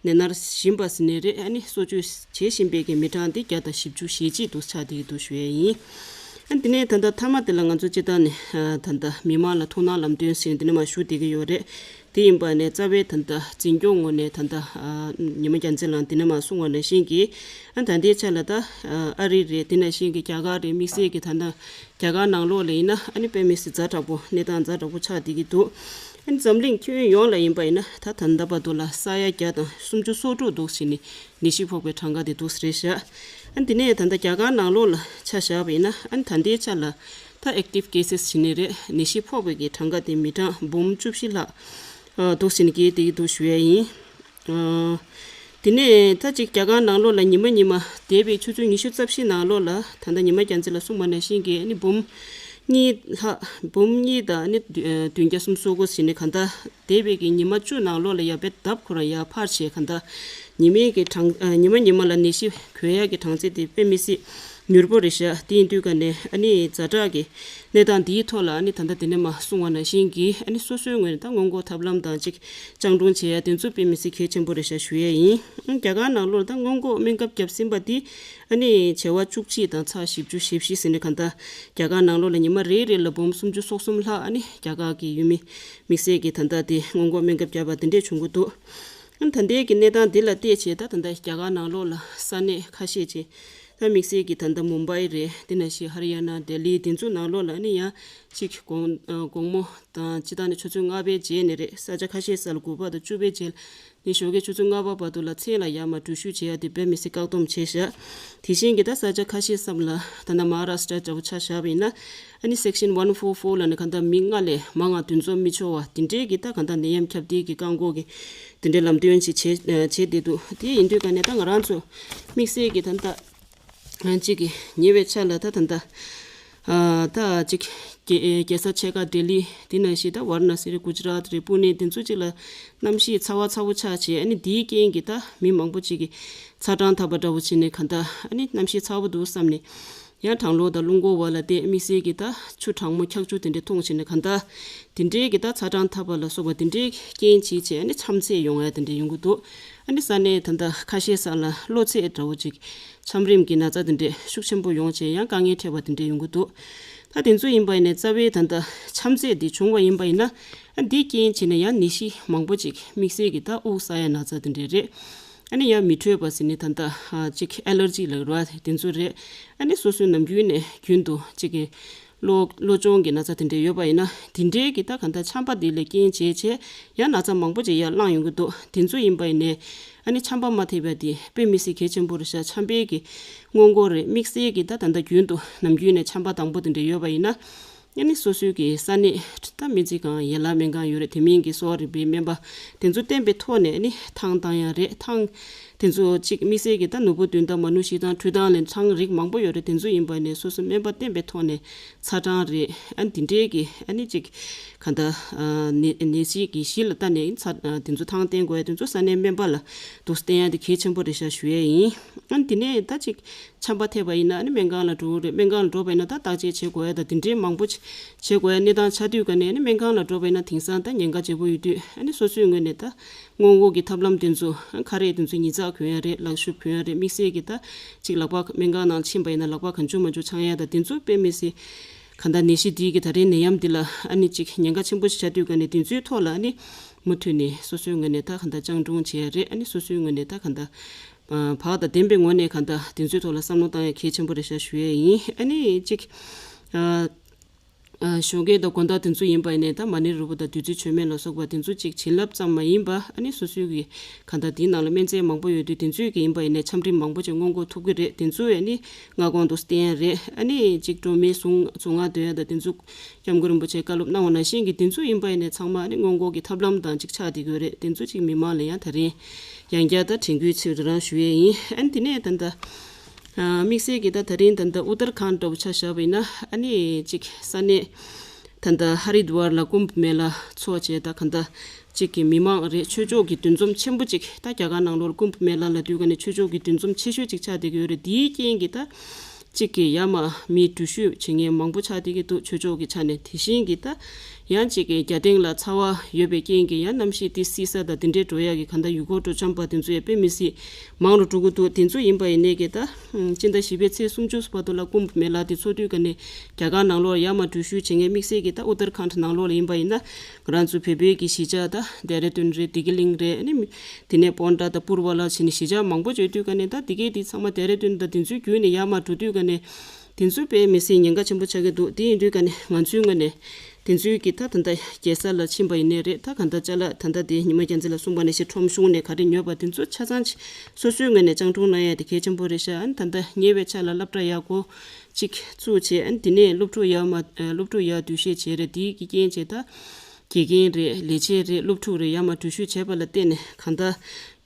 ནད་མནར་བཞིན་པ་ཟེར་ནའི་རེད། ཨ་ནི་གསོ་བཅོས་བྱེད་བཞིན་པའི་གི་མི་གྲངས་དེ་བརྒྱ་དང་བཞི་བཅུ་ཞེ་གཅིག་འདུག་ཆགས་བསྡད་ཀྱི་འདུག་ཞུ་ཡས་ཡིན། ཨ། དེ་ནས་ད་ལྟ་མཐའ་མ་དེ་ལ་ང་ཚོ་སྤྱིར་བཏང་ནས་ཨ། ད་ལྟ་མི་མང་ལ་ཐུགས་སྣང་ལམ་སྟོན་ཟེར་ནས་དེ་ནས་མར་ཞུ་བསྡད་ཀྱི་ཡོད་རེད། དེ་ཡིན་པ་ནས་རྩ་བའི་ད་ལྟ་འཛིན་སྐྱོང་ངོས་ནས་ད་ལྟ་ཨ། ཉི་མ་རྒྱལ་མཚན་ལགས་དེ་ནས་མར་གསུངས་པ་ནང་བཞིན་གྱི་ཨ། ད་ལྟའི་ཆ་ལ་ད་ཨ། ཨ་རི་རེད། དེ་ནང་བཞིན་གྱི་རྒྱ་གར་རེད། དམིགས་བསལ་གྱི་ད་ལྟ་རྒྱ་གར་ནང་ལོགས་ལ་ཡིན་ན་ཨ་ནི་དཔེ་མི་སྲིད་ཛ་དྲག་པོ་གནས་སྟངས་ཛ་དྲག་པོ་ཆགས་བསྡད་ཀྱི་འདུག་ཨ་ནི་འཛམ་གླིང་ཁྱོན་ཡོངས་ལ་ཡིན་པ་ཡིན་ན་ད་ད་ལྟ་བར་དུ་ལ་ས་ཡ་བརྒྱ་དང་སུམ་ཅུ་སོ་དྲུག་འདུག་ཟེར་ནས་ནད་གཞི་ཕོག་པའི་གྲངས་ཀ་དེ་འདུག་ཟེར་རེད་ཤག་ཨ་ནི་དེ་ནས་ད་ལྟ་རྒྱ་གར་ནང་ལོགས་ལ་ཆ་བཞག་པ་ཡིན་ན་ཨ་ནི་ད་ལྟའི་ཆ་ལ་ད་ཨེག་ཊིབ་ཀེ་སེས་བྱས་ནས་རེད། ནད་གཞི་ཕོག་པའི་གི་གྲངས་ཀ་དེ་མི་གྲངས་འབུམ་བཅུ་བཞི་ལྷག་འདུག་ཟེར་ནས་སྐད་དེ་འདུག་ཞུ་ཡ་ཡིན། དེ་ནས་ད་ཅིག་རྒྱ་གར་ནང་ལོགས་ལ་ཉི་མ་ཉི་མ་འདས་པའི་ཆུ་ཚོད་ཉི་ཤུ་རྩ་བཞི་ནང་ལོགས་ལ་ད་ལྟ་ཉི་མ་རྒྱལ་མཚན་ལགས་གསུངས་པ་ནང་བཞིན་གྱི་ཨ་ནི་འབུམ་གཉིས་ལྷག་འབུམ་གཉིས་དང་ཨ་ནི་བདུན་བརྒྱ་སུམ་ཅུ་སོ་དགུ་ཟིན་ནས་གང་ལྟར་འདས་པའི་གི་ཉི་མ་བཅུ་ནང་ལོགས་ལ་ཡ་དཔེ་ལྡབ་ཁོ་རང་ཡར་འཕར་བྱས་གང་ལྟར་ཉི་མའི་གི་གྲངས་ཉི་མ་ཉི་མ་ལ་ནད་གཞི་འགོས་ཡག་གི་གྲངས་ཚད་དེ་དཔེ་མི་སྲིད་མྱུར་པོ་རེད་ཤག་དེ་ཡིན་དུས་ཀ་ནས་ཨ་ནི་ཛ་དྲག་གི་གནས་སྟངས་འདིའི་ཐོག་ལ་ཨ་ནི་ད་ལྟ་དེ་ནས་མ་གསུང་བ་ནང་བཞིན་གྱི་ཨ་ནི་སོ་སོའི་ངོས་ནས་ད་སྔོན་འགོག་ཐབས་ལམ་དང་ཅིག་སྤྱང་གྲུང་བྱེད་ཡ་དེ་ཚོ་དཔེ་མི་སྲིད་གལ་ཆེན་པོ་རེད་ཤག་ཞུ་ཡ་ཡིན། རྒྱ་གར་ནང་ལོགས་ད་སྔོན་འགོག་སྨན་ཁབ་བརྒྱབ་ཟིན་པ་དེ་ཨ་ནི་བྱེ་བ་བཅུ་གཅིག་དང་ཚེག་བཞི་བཅུ་ཞེ་བཞི་ཟིན་ནས་གང་ལྟར་རྒྱ་གར་ནང་ལོགས་ལ་ཉི་མ་རེ་རེ་ལ་འབུམ་སུམ་ཅུ་སོ་གསུམ་ལྷག་ཨ་ནི་རྒྱ་གར་གྱི་ཡུལ་མི་དམིགས་བསལ་གྱི་ད་ལྟ་དེ་སྔོན་འགོག་སྨན་ཁབ་བརྒྱབ་པ་དེ་འདྲས་བྱུང་གི་འདུག་ཨ་ནི་ད་ལྟའི་གི་གནས་སྟངས་འདི་ལ་བལྟས་བྱས་ད་ད་ལྟ་རྒྱ་གར་ནང་ལོགས་ལ་ས་གནས་ཁ་ཤས་ཅིག་ད་དམིགས་བསལ་གྱི་ད་ལྟ་མུམ་བྷའི་རེད། དེ་ནང་བཞིན་ཧ་རི་ཡ་ན། ལྡི་ལི་དེ་ཚོ་ནང་ལོགས་ལ་ནི་ཡང་གཅིག་དགོང་དགོང་མོ་དང་སྤྱི་བཏང་ནས་ཆུ་ཚོད་ལྔ་པའི་རྗེས་ནས་རེད། ས་ཆ་ཁ་ཤས་ས་ལ་དགུ་པ་དང་བཅུ་པའི་རྗེས་ནས་ཞོགས་ཀའི་ཆུ་ཚོད་ལྔ་པ་བར་དུ་ལ་མཚན་ལ་ཡར་མར་འགྲུལ་བཞུད་བྱེད་ཡ་དེ་དཔེ་མི་སྲིད་བཀག་སྡོམ་བྱས་ཤག་དེ་བཞིན་གྱི་ད་ས་ཆ་ཁ་ཤས་སམ་ལ་ད་ལྟ་མ་ཧ་ར་སི་ཊ་འདྲ་བོ་ཆ་བཞག་པ་ཡིན་ན་ཨ་ནི་སེག་ཤན་ཝན་ཕོར་ཕོར་ལ་ནི་གང་ལྟར་མི་ལྔ་ལས་མང་བ་འདུ་འཛོམས་མི་ཆོག་པ་དེ་འདྲའི་གི་ད་གང་ལྟར་ནད་ཡམས་ཁྱབ་གདལ་གྱི་བཀག་འགོག་གི་དེ་འདྲའི་ལམ་སྟོན་ཅིག་བྱས་བྱས་བསྡད་འདུག་དེ་ཡིན་དུས་ཀ་ནས་ད་ང་རང་ཚོ་དམིགས་བསལ་གྱི་ད་ལྟ་གཅིག་གི་ཉེ་བའི་ཆར་ལ་ད་ད་ལྟ་ད་གཅིག་རྒྱལ་རྒྱལ་ས་ཆེ་ཁག་ལྡི་ལི་དེ་ནང་བཞིན་ད་ཝཱ་ར་ཎ་སི་རེད། གུ་ཇི་རཱཏ་རེད། པུ་ནེ་དེ་ཚོ་གཅིག་ལ་གནམ་གཤིས་ཚ་བ་ཚ་བོ་ཆགས་བྱས་ཨ་ནི་དེའི་རྐྱེན་གྱིས་ད་མི་མང་པོ་གཅིག་གི་ཚ་གྲང་འཐབ་པ་འདྲ་བོ་བྱས་ནས་གང་ལྟར་ཨ་ནི་གནམ་གཤིས་ཚ་བོ་འདུག་བསམ་ནས་ཡང་གྲང་གློག་དང་རླུང་འཁོར་བ་ལ་བལྟས་དམིགས་བསལ་གྱི་ད་ཆུ་གྲང་མོ་འཁྱག་ཆུ་དེ་འདྲས་འཐུང་བྱས་ནས་གང་ལྟར་དེ་འདྲའི་གི་ད་ཚ་གྲང་འཐབ་པ་ལ་སོགས་པ་དེ་འདྲའི་རྐྱེན་བྱས་བྱས་ཨ་ནི་ཆམ་ཚད་ཡོང་ཡ་དེ་འདྲས་ཡོང་གི་འདུག་ཨ་ནི་ས་གནས་ད་ལྟ་ཁ་ཤས་ས་ལ་གློ་ཚད་འདྲ་བོ་ཅིག་ཆམ་རིམས་ཀྱི་ན་ཚ་དེ་འདྲས་ཤུགས་ཆེན་པོ་ཡོང་བྱས་ཡང་དཀའ་ངལ་འཕྲད་པ་དེ་འདྲས་ཡོང་གི་འདུག་ད་དེ་ཚོ་ཡིན་པ་ཡིན་ནའི་རྩ་བའི་ད་ལྟ་ཆམ་ཚད་འདི་བྱུང་བ་ཡིན་པ་ཡིན་ན་ཨ་འདི་རྐྱེན་བྱས་ནས་ཡང་ནད་གཞི་མང་པོ་ཅིག་དམིགས་བསལ་གྱི་ད་དབུགས་བསགས་ཡ་ན་ཚ་དེ་འདྲས་རེད། ཨ་ནི་ཡང་མི་འཕྲོད་པ་ཟེར་ནས་ད་ལྟ་ཅིག་ཨེ་ལར་ཇི་ལབ་ར་དེ་ཚོ་རེད། ཨ་ནི་སོ་སོའི་ནམ་རྒྱུན་ནས་རྒྱུན་དུ་ཅིག་གི་གློ་གློ་གཅོང་གི་ན་ཚ་དེ་འདྲས་ཡོད་པ་ཡིན་ན་དེ་འདྲའི་གི་ད་གང་ལྟར་ཆམ་པ་དེ་ལས་རྐྱེན་བྱས་བྱས་ཡང་ན་ཚ་མང་པོ་ཅིག་ཡར་ལངས་ཡོང་གི་འདུག་དེ་ཚོ་ཡིན་པ་ཡིན་ནའི་ཨ་ནི་ཆམ་པ་མ་ཐེབས་པ་དེ་དཔེ་མི་སྲིད་གལ་ཆེན་པོ་རེད་ཤག་ཆམ་པའི་གི་སྔོན་འགོག་རེད། དམིགས་བསལ་གྱི་ད་ད་ལྟ་རྒྱུན་དུ་ནམ་རྒྱུན་ནས་ཆམ་པ་དྭངས་པོ་དེ་འདྲ་ཡོད་པ་ཡིན་ན། ཨ་ནི་སོ་སོའི་གི་ས་གནས་ད་སྨན་རྩིས་ཁང་ཡན་ལག་སྨན་ཁང་ཡོད་རེད། དེ་མིན་གྱི་གསོ་བ་རིག་པའི་སྨན་པ་དེ་ཚོ་བསྟེན་པའི་ཐོག་ནས་ཨ་ནི་ཐང་བཏང་ཡ་རེད། ཐང་དེ་ཚོ་གཅིག་དམིགས་བསལ་གྱི་ད་ནོར་བུ་བདུན་ཟླ་མ་ནུ་བཞི་ཐང་ཁྲུས་ཐང་ལས་ཐང་རིགས་མང་པོ་ཡོད་རེད། དེ་ཚོ་ཡིན་པ་ནས་སོ་སོ་སྨན་པ་བསྟེན་པའི་ཐོག་ནས་ཚ་གྲང་རེད། ཨ་ནི་དེ་འདྲའི་གི་ཨ་ནི་གཅིག་ག་ད་ནད་ནད་གཞི་གི་གཞི་ལ་ལྟ་ནས་ཚ་དེ་ཚོ་ཐང་བསྟེན་དགོས་ཡ་དེ་ཚོ་ས་གནས་སྨན་པ་ལ་འདུག་བསྟེན་ཡ་དེ་གལ་ཆེན་པོ་རེད་ཤག་ཞུ་ཡ་ཡིན། ཨ་ནི་དེ་ནས་ད་གཅིག་ཆམ་པ་ཐེབས་པ་ཡིན་ན་ཨ་ནི་སྨན་ཁང་ལ་འགྲོ་དགོས་རེད། སྨན་ཁང་ལ་འགྲོ་བ་ཡིན་ན་ད་བརྟག་དཔྱད་བྱེད་དགོས་ཡ་ད་དེ་འདྲའི་མང་པོ་བྱེད་དགོས་ཡ་གནས་སྟངས་ཆགས་དུས་ཀ་ནས་ཨ་ནི་སྨན་ཁང་ལ་འགྲོ་བ་ཡིན་ན་དེང་སང་ད་ཉེན་ཁ་ཆེ་པོ་ཡོད་དུས་ཨ་ནི་སོ་སོའི་ངོས་ནས་ད་སྔོན་འགོག་གི་ཐབས་ལམ་དེ་ཚོ་ཁ་རས་དེ་ཚོ་ཉིས་བརྩེགས་གོན་ཡ་རེད། ལག་ཤུབས་གོན་ཡ་རེད། དམིགས་བསལ་གྱི་ད་ཅིག་ལག་པ་སྨན་ཁང་ནང་ཕྱིན་པ་ཡིན་ན་ལག་པ་གང་བྱུང་མང་བྱུང་འཆང་ཡ་ད་དེ་ཚོ་དཔེ་མི་སྲིད་ག་ད་ནད་གཞི་འདི་གི་ད་རེས་ནད་ཡམས་འདི་ལ་ཨ་ནི་ཅིག་ཉེན་ཁ་ཆེན་པོ་ཞིག་ཆགས་དུས་ཀ་ནས་དེ་ཚོའི་ཐོག་ལ་ཨ་ནི་མུ་མཐུད་ནས་སོ་སོའི་ངོས་ནས་ད་ག་ད་སྤྱང་གྲུང་བྱེད་ཡ་རེད། ཨ་ནི་སོ་སོའི་ངོས་ནས་ད་ག་ད་བག་དང་ལྡན་པའི་ངོས་ནས་གང་ལྟར་དེ་ཚོའི་ཐོག་ལ་བསམ་བློ་བཏང་ཡ་གལ་ཆེན་པོ་རེད་ཤག་ཞུ་ཡས་ཡིན། ཨ་ནི་གཅིག་ཨ་ཨ་ཞོགས་ཀས་དང་དགོང་དག་དེ་ཚོ་ཡིན་པ་ཡིན་ནའི་ད་མ་ཎི་རིལ་བུ་དང་བདུད་རྩི་མཆོད་མེ་ལ་སོགས་པ་དེ་ཚོ་གཅིག་བྱིན་རླབས་ཙམ་མ་ཡིན་པ་ཨ་ནི་སོ་སོའི་གི་གང་ལྟར་དེའི་ནང་ལ་སྨན་རྫས་མང་པོ་ཡོད་དུས་དེ་ཚོའི་གི་ཡིན་པ་ཡིན་ནའི་ཆམ་རིམས་མང་པོ་ཅིག་སྔོན་འགོག་ཐུབ་ཀྱི་རེད། དེ་ཚོ་ཨ་ནི་སྔ་དགོང་དུ་བསྟེན་ཡ་རེད། ཨ་ནི་གཅིག་སྒྲོལ་མའི་གཟུངས་གཟུངས་སྔགས་འདོན་ཡ་དང་དེ་ཚོ་སྐྱབས་མགོན་རིན་པོ་ཆེས་བཀའ་སློབ་གནང་བ་ནང་བཞིན་གྱི་དེ་ཚོ་ཡིན་པ་ཡིན་ནའི་ཚང་མ་ཨ་ནི་སྔོན་འགོག་གི་ཐབས་ལམ་དང་གཅིག་ཆགས་བསྡད་ཀྱི་ཡོད་རེད། དེ་ཚོ་གཅིག་མི་མང་ལ་ཡང་ད་རིང་ཡང་བསྐྱར་ད་དྲན་སྐུལ་ཚིག་རེ་རང་ཞུ་ཡས་ཡིན། ཨ་ནི་དེ་ནས་ད་ལྟ་ཨ་དམིགས་བསལ་གྱི་ད་ད་རིང་ད་ལྟ་ཨུ་ཏར་ཁཱན་འདྲ་བོ་ཆ་བཞག་པ་ཡིན་ན་ཨ་ནི་གཅིག་ས་གནས་ད་ལྟ་ཧ་རི་དུ་ཝར་ལ་ཀུམ་བྷ་མེ་ལ་འཚོགས་བྱས་ད་ག་ད་གཅིག་གི་མི་མང་རེད། ཆོས་ཕྱོགས་ཀྱི་འདུ་འཛོམས་ཆེན་པོ་གཅིག་ད་རྒྱ་གར་ནང་ལོགས་ཀུམ་བྷ་མེ་ལ་ལ་དུས་ག་ནས་ཆོས་ཕྱོགས་ཀྱི་འདུ་འཛོམས་ཆེ་ཤོས་གཅིག་ཆགས་བསྡད་ཀྱི་ཡོད་རེད། དེའི་རྐྱེན་གྱིས་ད་གཅིག་གི་ཡར་མར་མི་འགྲུལ་བཞུད་བྱེད་མཁན་མང་པོ་ཆགས་བསྡད་ཀྱི་འདུག་ཆོས་ཕྱོགས་ཀྱི་ཆ་ནས། དེ་བཞིན་གྱི་ད་ཡང་གཅིག་གི་རྒྱ་སྟེང་ལ་ཚ་བ་ཡོད་པའི་རྐྱེན་གྱིས་ཡང་གནམ་གཤིས་དེ་བསིལ་ས་དང་དེ་འདྲའི་འགྲོ་ཡག་གི་གང་ལྟར་ཡུལ་སྐོར་སྤྲོ་འཆམ་པ་དེ་ཚོ་ཡང་དཔེ་མི་སྲིད་མང་རུ་འགྲོ་གི་འདུག་དེ་ཚོ་ཡིན་པ་ཡིན་ནའི་གི་ད་སྤྱི་ཟླ་བཞི་པའི་ཚེས་སུམ་ཅུ་བར་དུ་ལ་ཀུམ་བྷ་མེ་ལ་དེ་འཚོགས་དུས་ག་ནས་རྒྱ་གར་ནང་ལོགས་ཡར་མར་འགྲུལ་བཞུད་བྱེད་མཁན་དམིགས་བསལ་གྱི་ད་ཨུ་ཏར་ཁཱན་ནང་ལོགས་ལ་ཡིན་པ་ཡིན་ན་ང་རང་ཚོ་བོད་པའི་གི་གཞིས་ཆགས་ད་ལྡེ་ར་ལྡུན་རེད། བདེ་སྐྱིད་གླིང་རེད། ཨ་ནི་དེ་ནས་སྤོན་ཊ་དང་པུར་བ་ལ་བྱས་ནས་གཞིས་ཆགས་མང་པོ་ཡོད་དུས་ག་ནས་ད་དེ་གའི་དེ་ཚང་མ་ལྡེ་ར་ལྡུན་དང་དེ་ཚོའི་བརྒྱུད་ནས་ཡར་མར་འགྲོ་དུས་ག་ནས་དེ་ཚོ་དཔེ་མི་སྲིད་ཉེན་ཁ་ཆེན་པོ་ཆགས་ཀྱི་འདུག་དེ་ཡིན་དུས་ག་ནས་ང་ཚོའི་ངོས་ནས་ དེ་ཚོའི་གི་ད་ད་ལྟ་རྒྱལ་ས་ལ་ཕྱིན་པ་ཡིན་ནའི་རེད། ད་ག་ད་ཅ་ལག་ད་ལྟ་དེ་ཉི་མ་རྒྱལ་མཚན་ལ་གསུངས་པ་ནང་བཞིན་ཁྲོམ་གཞུང་ནས་ག་རེ་ཉོས་པ་དེ་ཚོ་ཆ་ཚང་ཅིག་སོ་སོའི་ངོས་ནས་སྤྱང་གྲུང་གནང་ཡ་དེ་གལ་ཆེན་པོ་རེད་ཤག་ཨ་ནི་ད་ལྟ་ཉེ་བའི་ཆར་ལ་སློབ་གྲྭ་ཡག་པོ་ཅིག་བཙུགས་བྱས། ཨ་ནི་དེ་ནས་སློབ་ཕྲུག་ཡར་མར་སློབ་ཕྲུག་ཡར་འགྲོ་བཤད་བྱས་རེད། དེའི་གི་རྐྱེན་བྱས་ད་དགེ་རྒན་རེད། ལས་བྱེད་རེད། སློབ་ཕྲུག་རེད། ཡར་མར་འགྲོ་བཤད་བྱས་པ་ལ་བརྟེན་ནས་གང་ལྟར་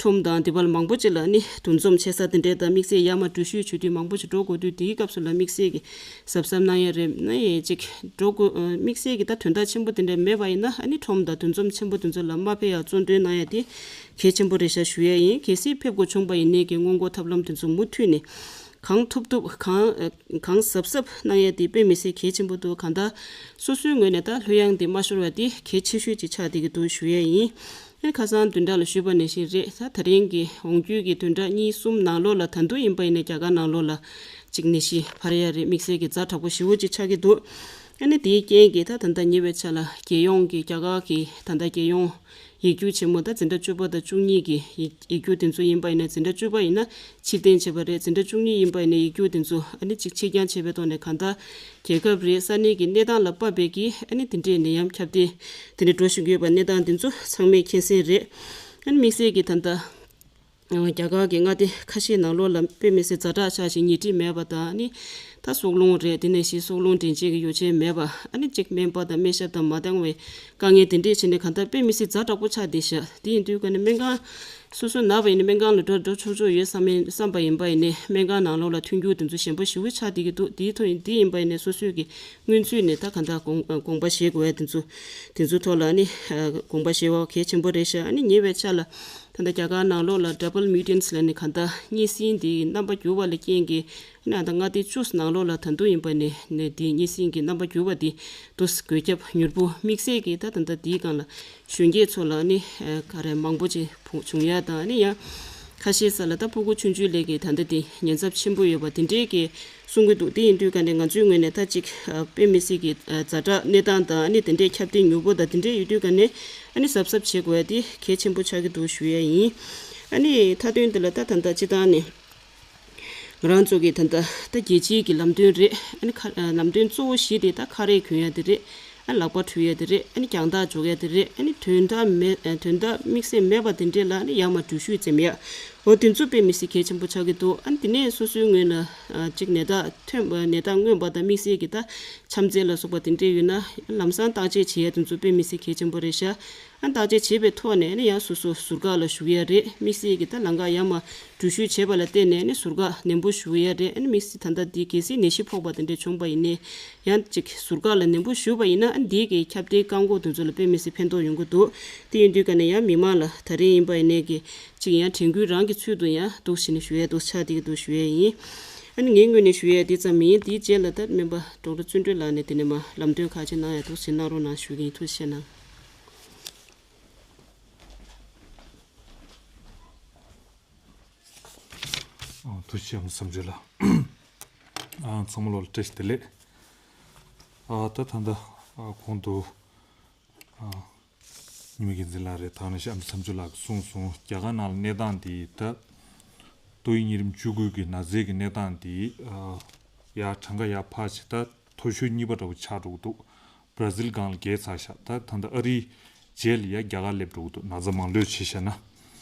ཁྲོམ་དང་དེ་བར་མང་པོ་ཅིག་ལ་ནི་འདུ་འཛོམས་བྱེད་ས་དེ་འདྲས་དང་། དམིགས་བསལ་ཡར་མར་འགྲོ་བཤད་བྱེད་དུས་མང་པོ་ཅིག་འགྲོ་དགོས་དུས། དེའི་སྐབས་སུ་ལ་དམིགས་བསལ་གྱི་གཟབ་གཟབ་གནང་ཡ་རེད། ནི་ཅིག་འགྲོ་དགོས། དམིགས་བསལ་གྱི་ད་དོན་དག་ཆེན་པོ་དེ་འདྲས་མེད་པ་ཡིན་ན། ཨ་ནི་ཁྲོམ་དང་འདུ་འཛོམས་ཆེན་པོ་དེ་ཚོ་ལ་མ་ཕེབས་ཡ་གཙོ་འདོན་གནང་ཡ་དེ་གལ་ཆེན་པོ་རེད་ཤག་ཞུ་ཡ་ཡིན། གལ་སྲིད་ཕེབས་དགོས་བྱུང་པ་ཡིན་ནའི་གི་སྔོན་འགོག་ཐབས་ལམ་དེ་ཚོ་མུ་མཐུད་ནས་གང་ཐུབ་ཐུབ་གང་གང་གཟབ་གཟབ་གནང་ཡ་དེ་དཔེ་མི་སྲིད་གལ་ཆེན་པོ་འདུག་གང་ལྟར་སོ་སོའི་ངོས་ནས་ད་ལྷོད་ཡངས་དེ་མ་ཤོར་བ་དེ་གལ་ཆེ་ཤོས་ཅིག་ཆགས་བསྡད་ཀྱི་འདུག་ཞུ་ཡ་ཡིན། ཨ་ཁ་སང་བདུན་ཕྲག་ལ་ཞུས་པ་ནང་བཞིན་རེད། ད་དེ་རིང་གི་འོང་རྒྱུའི་གི་བདུན་ཕྲག་གཉིས་གསུམ་ནང་ལོགས་ལ་ད་དུང་ཡིན་པ་ཡིན་ན་རྒྱ་གར་ནང་ལོགས་ལ་ཅིག་ནད་གཞི་འཕར་ཡ་རེད། དམིགས་བསལ་གྱི་ཛ་དྲག་པོ་ཞེ་པོ་ཅིག་ཆགས་ཀྱི་འདུག་ཨ་ནི་དེའི་རྐྱེན་གྱིས་ད་ད་ལྟ་ཉེ་བའི་ཆར་ལ་རྒྱལ་ཡོངས་ཀྱི་རྒྱ་གར་གྱི་ད་ལྟ་རྒྱལ་ཡོངས་ཡིག་རྒྱུགས་ཆེན་མོ་ད་འཛིན་གྲྭ་བཅུ་པ་དང་བཅུ་གཉིས་ཀྱི་ཡིག་ཡིག་རྒྱུགས་དེ་ཚོ་ཡིན་པ་ཡིན་ན། འཛིན་གྲྭ་བཅུ་པ་ཡིན་ན་ཕྱིར་འཐེན་བྱས་པ་རེད། འཛིན་གྲྭ་བཅུ་གཉིས་ཡིན་པ་ཡིན་ན་ཡིག་རྒྱུགས་དེ་ཚོ་ཨ་ནི་ཅིག་ཕྱིར་འགྱངས་བྱས་པའི་ཐོག་ནས་གང་ལྟར་རྒྱལ་ཁབ་རེད། ས་གནས་ཀྱི་གནས་སྟངས་ལ་དཔག་པའི་གི་ཨ་ནི་དེ་འདྲའི་ནད་ཡམས་ཁྱབ་གདལ་དེ་འདྲ་འགྲོ་བཞིན་ཡོད་པ་གནས་སྟངས་དེ་ཚོ་ཚང་མས་མཁྱེན་གསལ་རེད། ཨ་ནི་དམིགས་བསལ་གྱི་ད་ལྟ་རྒྱ་གར་གྱི་མངའ་སྡེ་ཁ་ཤས་ནང་ལོགས་ལ་དཔེ་མི་སྲིད་ཛ་དྲག་ཆགས་ཤིང་ཉལ་ཁྲི་མེད་པ་དང་། ཨ་ནི་ད་སྲོག་རླུང་རེད། དེ་ནང་བཞིན་སྲོག་རླུང་འདྲེན་བྱེད་ཀྱི་ཡོ་བྱད་མེད་པ། ཨ་ནི་གཅིག་སྨན་པ་དང་སྨན་ཞབས་དང་མ་འདང་བའི་དཀའ་ངལ་དེ་འདྲས་བྱས་ནས་གང་ལྟར་དཔེ་མི་སྲིད་ཛ་དྲག་པོ་ཆགས་བསྡད་ཤག་དེ་ཡིན་དུས་ཀ་ནས་སྨན་ཁང་སོ་སོ་ན་བ་ཡིན་ན་སྨན་ཁང་ལ་འགྲོ་འགྲོ་ཆོག་ཆོག་ཡོད་བསམ་མེད་བསམ་པ་ཡིན་པ་ཡིན་ནའི་སྨན་ཁང་ནང་ལོགས་ལ་ཐོན་རྒྱུ་དེ་ཚོ་ཞན་པོ་ཞེ་པོ་ཆགས་བསྡད་ཀྱི་འདུག་དེའི་ཐོག་ཡིན་དེ་ཡིན་པ་ཡིན་ནའི་སོ་སོས་ཀྱི་སྔོན་ཚུད་ནས་ད་གང་ལྟར་དགོངས་དགོངས་པ་བཞེས་དགོས་ཡ་དེ་ཚོ་དེ་ཚོ་ཐོག་ལ་ཨ་ནི་དགོངས་པ་བཞེས་པ་གལ་ཆེན་པོ་རེད་ཤག་ཨ་ནི་ཉེ་བའི་ཆར་ལ་ད་ལྟ་རྒྱ་གར་ནང་ལོགས་ལ་double mutants་ལབ་ནས་གང་ལྟར་གཉན་སྲིན་དེའི་རྣམ་པ་འགྱུར་བ་ལ་རྐྱེན་གྱིས་ཨ་ནི་ད་མངའ་སྡེ་བཅུ་ནང་ལོགས་ལ་ད་དུང་ཡིན་པ་ནས་ནས་དེའི་གཉན་སྲིན་གྱི་རྣམ་པ་འགྱུར་བ་དེ་དུས་འགོས་ཁྱབ་མྱུར་པོ་དམིགས་བསལ་གྱིས་ད་ད་ལྟ་དེའི་སྒང་ལ་གཞོན་སྐྱེས་ཚོ་ལ་ནི་ཨ་ག་རེ་མང་པོ་ཅིག་ཕུང་བྱུང་ཡ་དང་། ཨ་ནི་ཡང་ཁ་ཤས་ས་ལ་ད་ཕྲུ་གུ་ཆུང་ཆུང་ལས་ཀྱི་ད་ལྟ་དེ་ཉེན་ཚབས་ཆེན་པོ་ཡོད་པ་དེ་འདྲའི་གི་གསུང་གི་འདུག་དེ་ཡིན་དུས་ཀ་ནས་ང་ཚོའི་ངོས་ནས་ད་ཅིག་ཨ་དཔེ་མི་སྲིད་ཀྱི་ཨ་ཛ་དྲག་གནས་སྟངས་དང་། ཨ་ནི་དེ་འདྲའི་ཁྱབ་གདལ་མྱུར་པོ་དང་དེ་འདྲའི་ཡོད་དུས་ཀ་ནས་ཨ་ནི་གཟབ་གཟབ་བྱེད་དགོས་ཡ་དེ་གལ་ཆེན་པོ་ཆགས་ཀྱི་འདུག་ཞུ་ཡ་ཡིན། ཨ་ནི་མཐའ་དོན་འདི་ལ་ད་ད་ལྟ་སྤྱི་བཏང་ནས་ང་རང་ཚོ་གི་ད་ལྟ་ད་རྒྱལ་སྤྱིའི་གི་ལམ་སྟོན་རེད། ཨ་ནི་ཁ་ཨ་ལམ་སྟོན་གཙོ་བོ་བཞི་དེ་ད་ཁ་རས་གྱོན་ཡ་དེ་རེད། ཨ་ལག་པ་འཁྲུ་ཡ་དེ་རེད། ཨ་ནི་རྒྱང་ཐག་འཇོག་ཡ་དེ་རེད། ཨ་ནི་དོན་དག་མེད་ཨ་དོན་དག་དམིགས་བསལ་མེད་པ་དེ་འདྲས་ལ་ཨ་ནི་ཡར་མར་འགྲུལ་བཞུད་འཛེམ་ཡ། འོ་དེ་ཚོ་དཔེ་མི་སྲིད་གལ་ཆེན་པོ་ཆགས་ཀྱི་འདུག་ཨ་ནི་དེ་ནས་སོ་སོའི་ངོས་ལ་ཨ་ཅིག་ནད་རྟགས་ཐོན་ནད་རྟགས་མངོན་པ་དང་དམིགས་བསལ་གྱི་ད་ཆམ་ཚད་ལ་སོགས་པ་དེ་འདྲས་ཡོད་ན་ལམ་སང་བརྟག་དཔྱད་བྱེད་ཡ་དེ་ཚོ་དཔེ་མི་སྲིད་གལ་ཆེན་པོ་རེད་ཤག་ཨ་བརྟག་དཔྱད་བྱས་པའི་ཐོག་ནས་ཨ་ནི་ཡང་སོ་སོ་ཟུར་བཀག་ལ་བཞུགས་ཡ་རེད། དམིགས་བསལ་གྱི་ད་ལམ་ཁ་ཡར་མར་འགྲུལ་བཞུད་བྱས་པ་ལ་བརྟེན་ནས་ཨ་ནི་ཟུར་བཀག་ནན་པོ་བཞུགས་ཡ་རེད། ཨ་ནི་དམིགས་བསལ་ད་ལྟ་འདི་གལ་སྲིད་ནད་གཞི་ཕོག་པ་དེ་འདྲས་བྱུང་པ་ཡིན་ནའི་ཡང་ཅིག་ཟུར་བཀག་ལ་ནན་པོ་ཞུས་པ་ཡིན་ན་ཨ་འདིའི་གི་ཁྱབ་གདལ་བཀག་འགོག་དེ་ཚོ་ལ་དཔེ་མི་སྲིད་ཕན་ཐོགས་ཡོང་གི་འདུག་དེ་ཡིན་དུས་ཀ་ནས་ཡང་མི་མང་ལ་ད་རེས་ཡིན་པ་ཡིན་ནའི་གི་ཅིག་ཡང་དྲན་སྐུལ་རང་གི་ཚུལ་དུ་ཡང་འདུག་བྱས་ནས་ཞུ་ཡས་འདུག་ཆགས་བསྡད་ཀྱི་འདུག་ཞུ་ཡས་ཡིན། ཨ་ནི་ངའི་ངོས་ནས་ཞུ་ཡས་འདི་ཙམ་ཡིན། དེའི་རྗེས་ལ་ད་སྨན་པ་ཌོག་ཊར་བརྩོན་འགྲུས་ལགས་ནས་དེ་ནས་མ་ལམ་སྟོན་ཁག་ཅིག་གནང་ཡས་འདུག་བྱས་གནང་རོགས་གནང་ཞུ་གི་ཡིན། ཐུགས་རྗེ་ཆེ་གནང་། ཨ་ཐུགས་རྗེ་ཆེ་བསམ་བརྗོད་ལ། ཨ་ཚང་མ་ལོ་ལ་བཀྲ་ཤིས་བདེ་ལེགས། ཨ་ད་ད་ལྟ་ཨ་གོང་དུ་ཨ་ཉི་མ་རྒྱལ་མཚན་ལགས་རེད། ད་ནང་བཞིན་ཨ་མ་བསམ་བརྗོད་ལགས་ཀྱིས་གསུངས་སོང་། རྒྱ་གར་ནང་ལ་གནས་སྟངས་འདི་ད་ཏོག་དབྱིབས་གཉན་རིམས་བཅུ་དགུ་གི་ན་ཚའི་གི་གནས་སྟངས་འདི་ཨ་ཡར་གྲངས་ཀ་ཡར་འཕར་བྱས་ད་མཐོ་ཤོས་གཉིས་པ་འདྲ་བོ་ཆགས་འགྲོ་གི་འདུག་བར་ཛིལ་སྒང་ལ་བརྒལ་ཚར་ཤག་ད་ད་ལྟ་ཨ་རིའི་རྗེས་ལ་ཡ་རྒྱ་གར་སླེབས་འགྲོ་གི་འདུག་ན་ཚ་མང་ལོས་བྱས་བཞག་ན།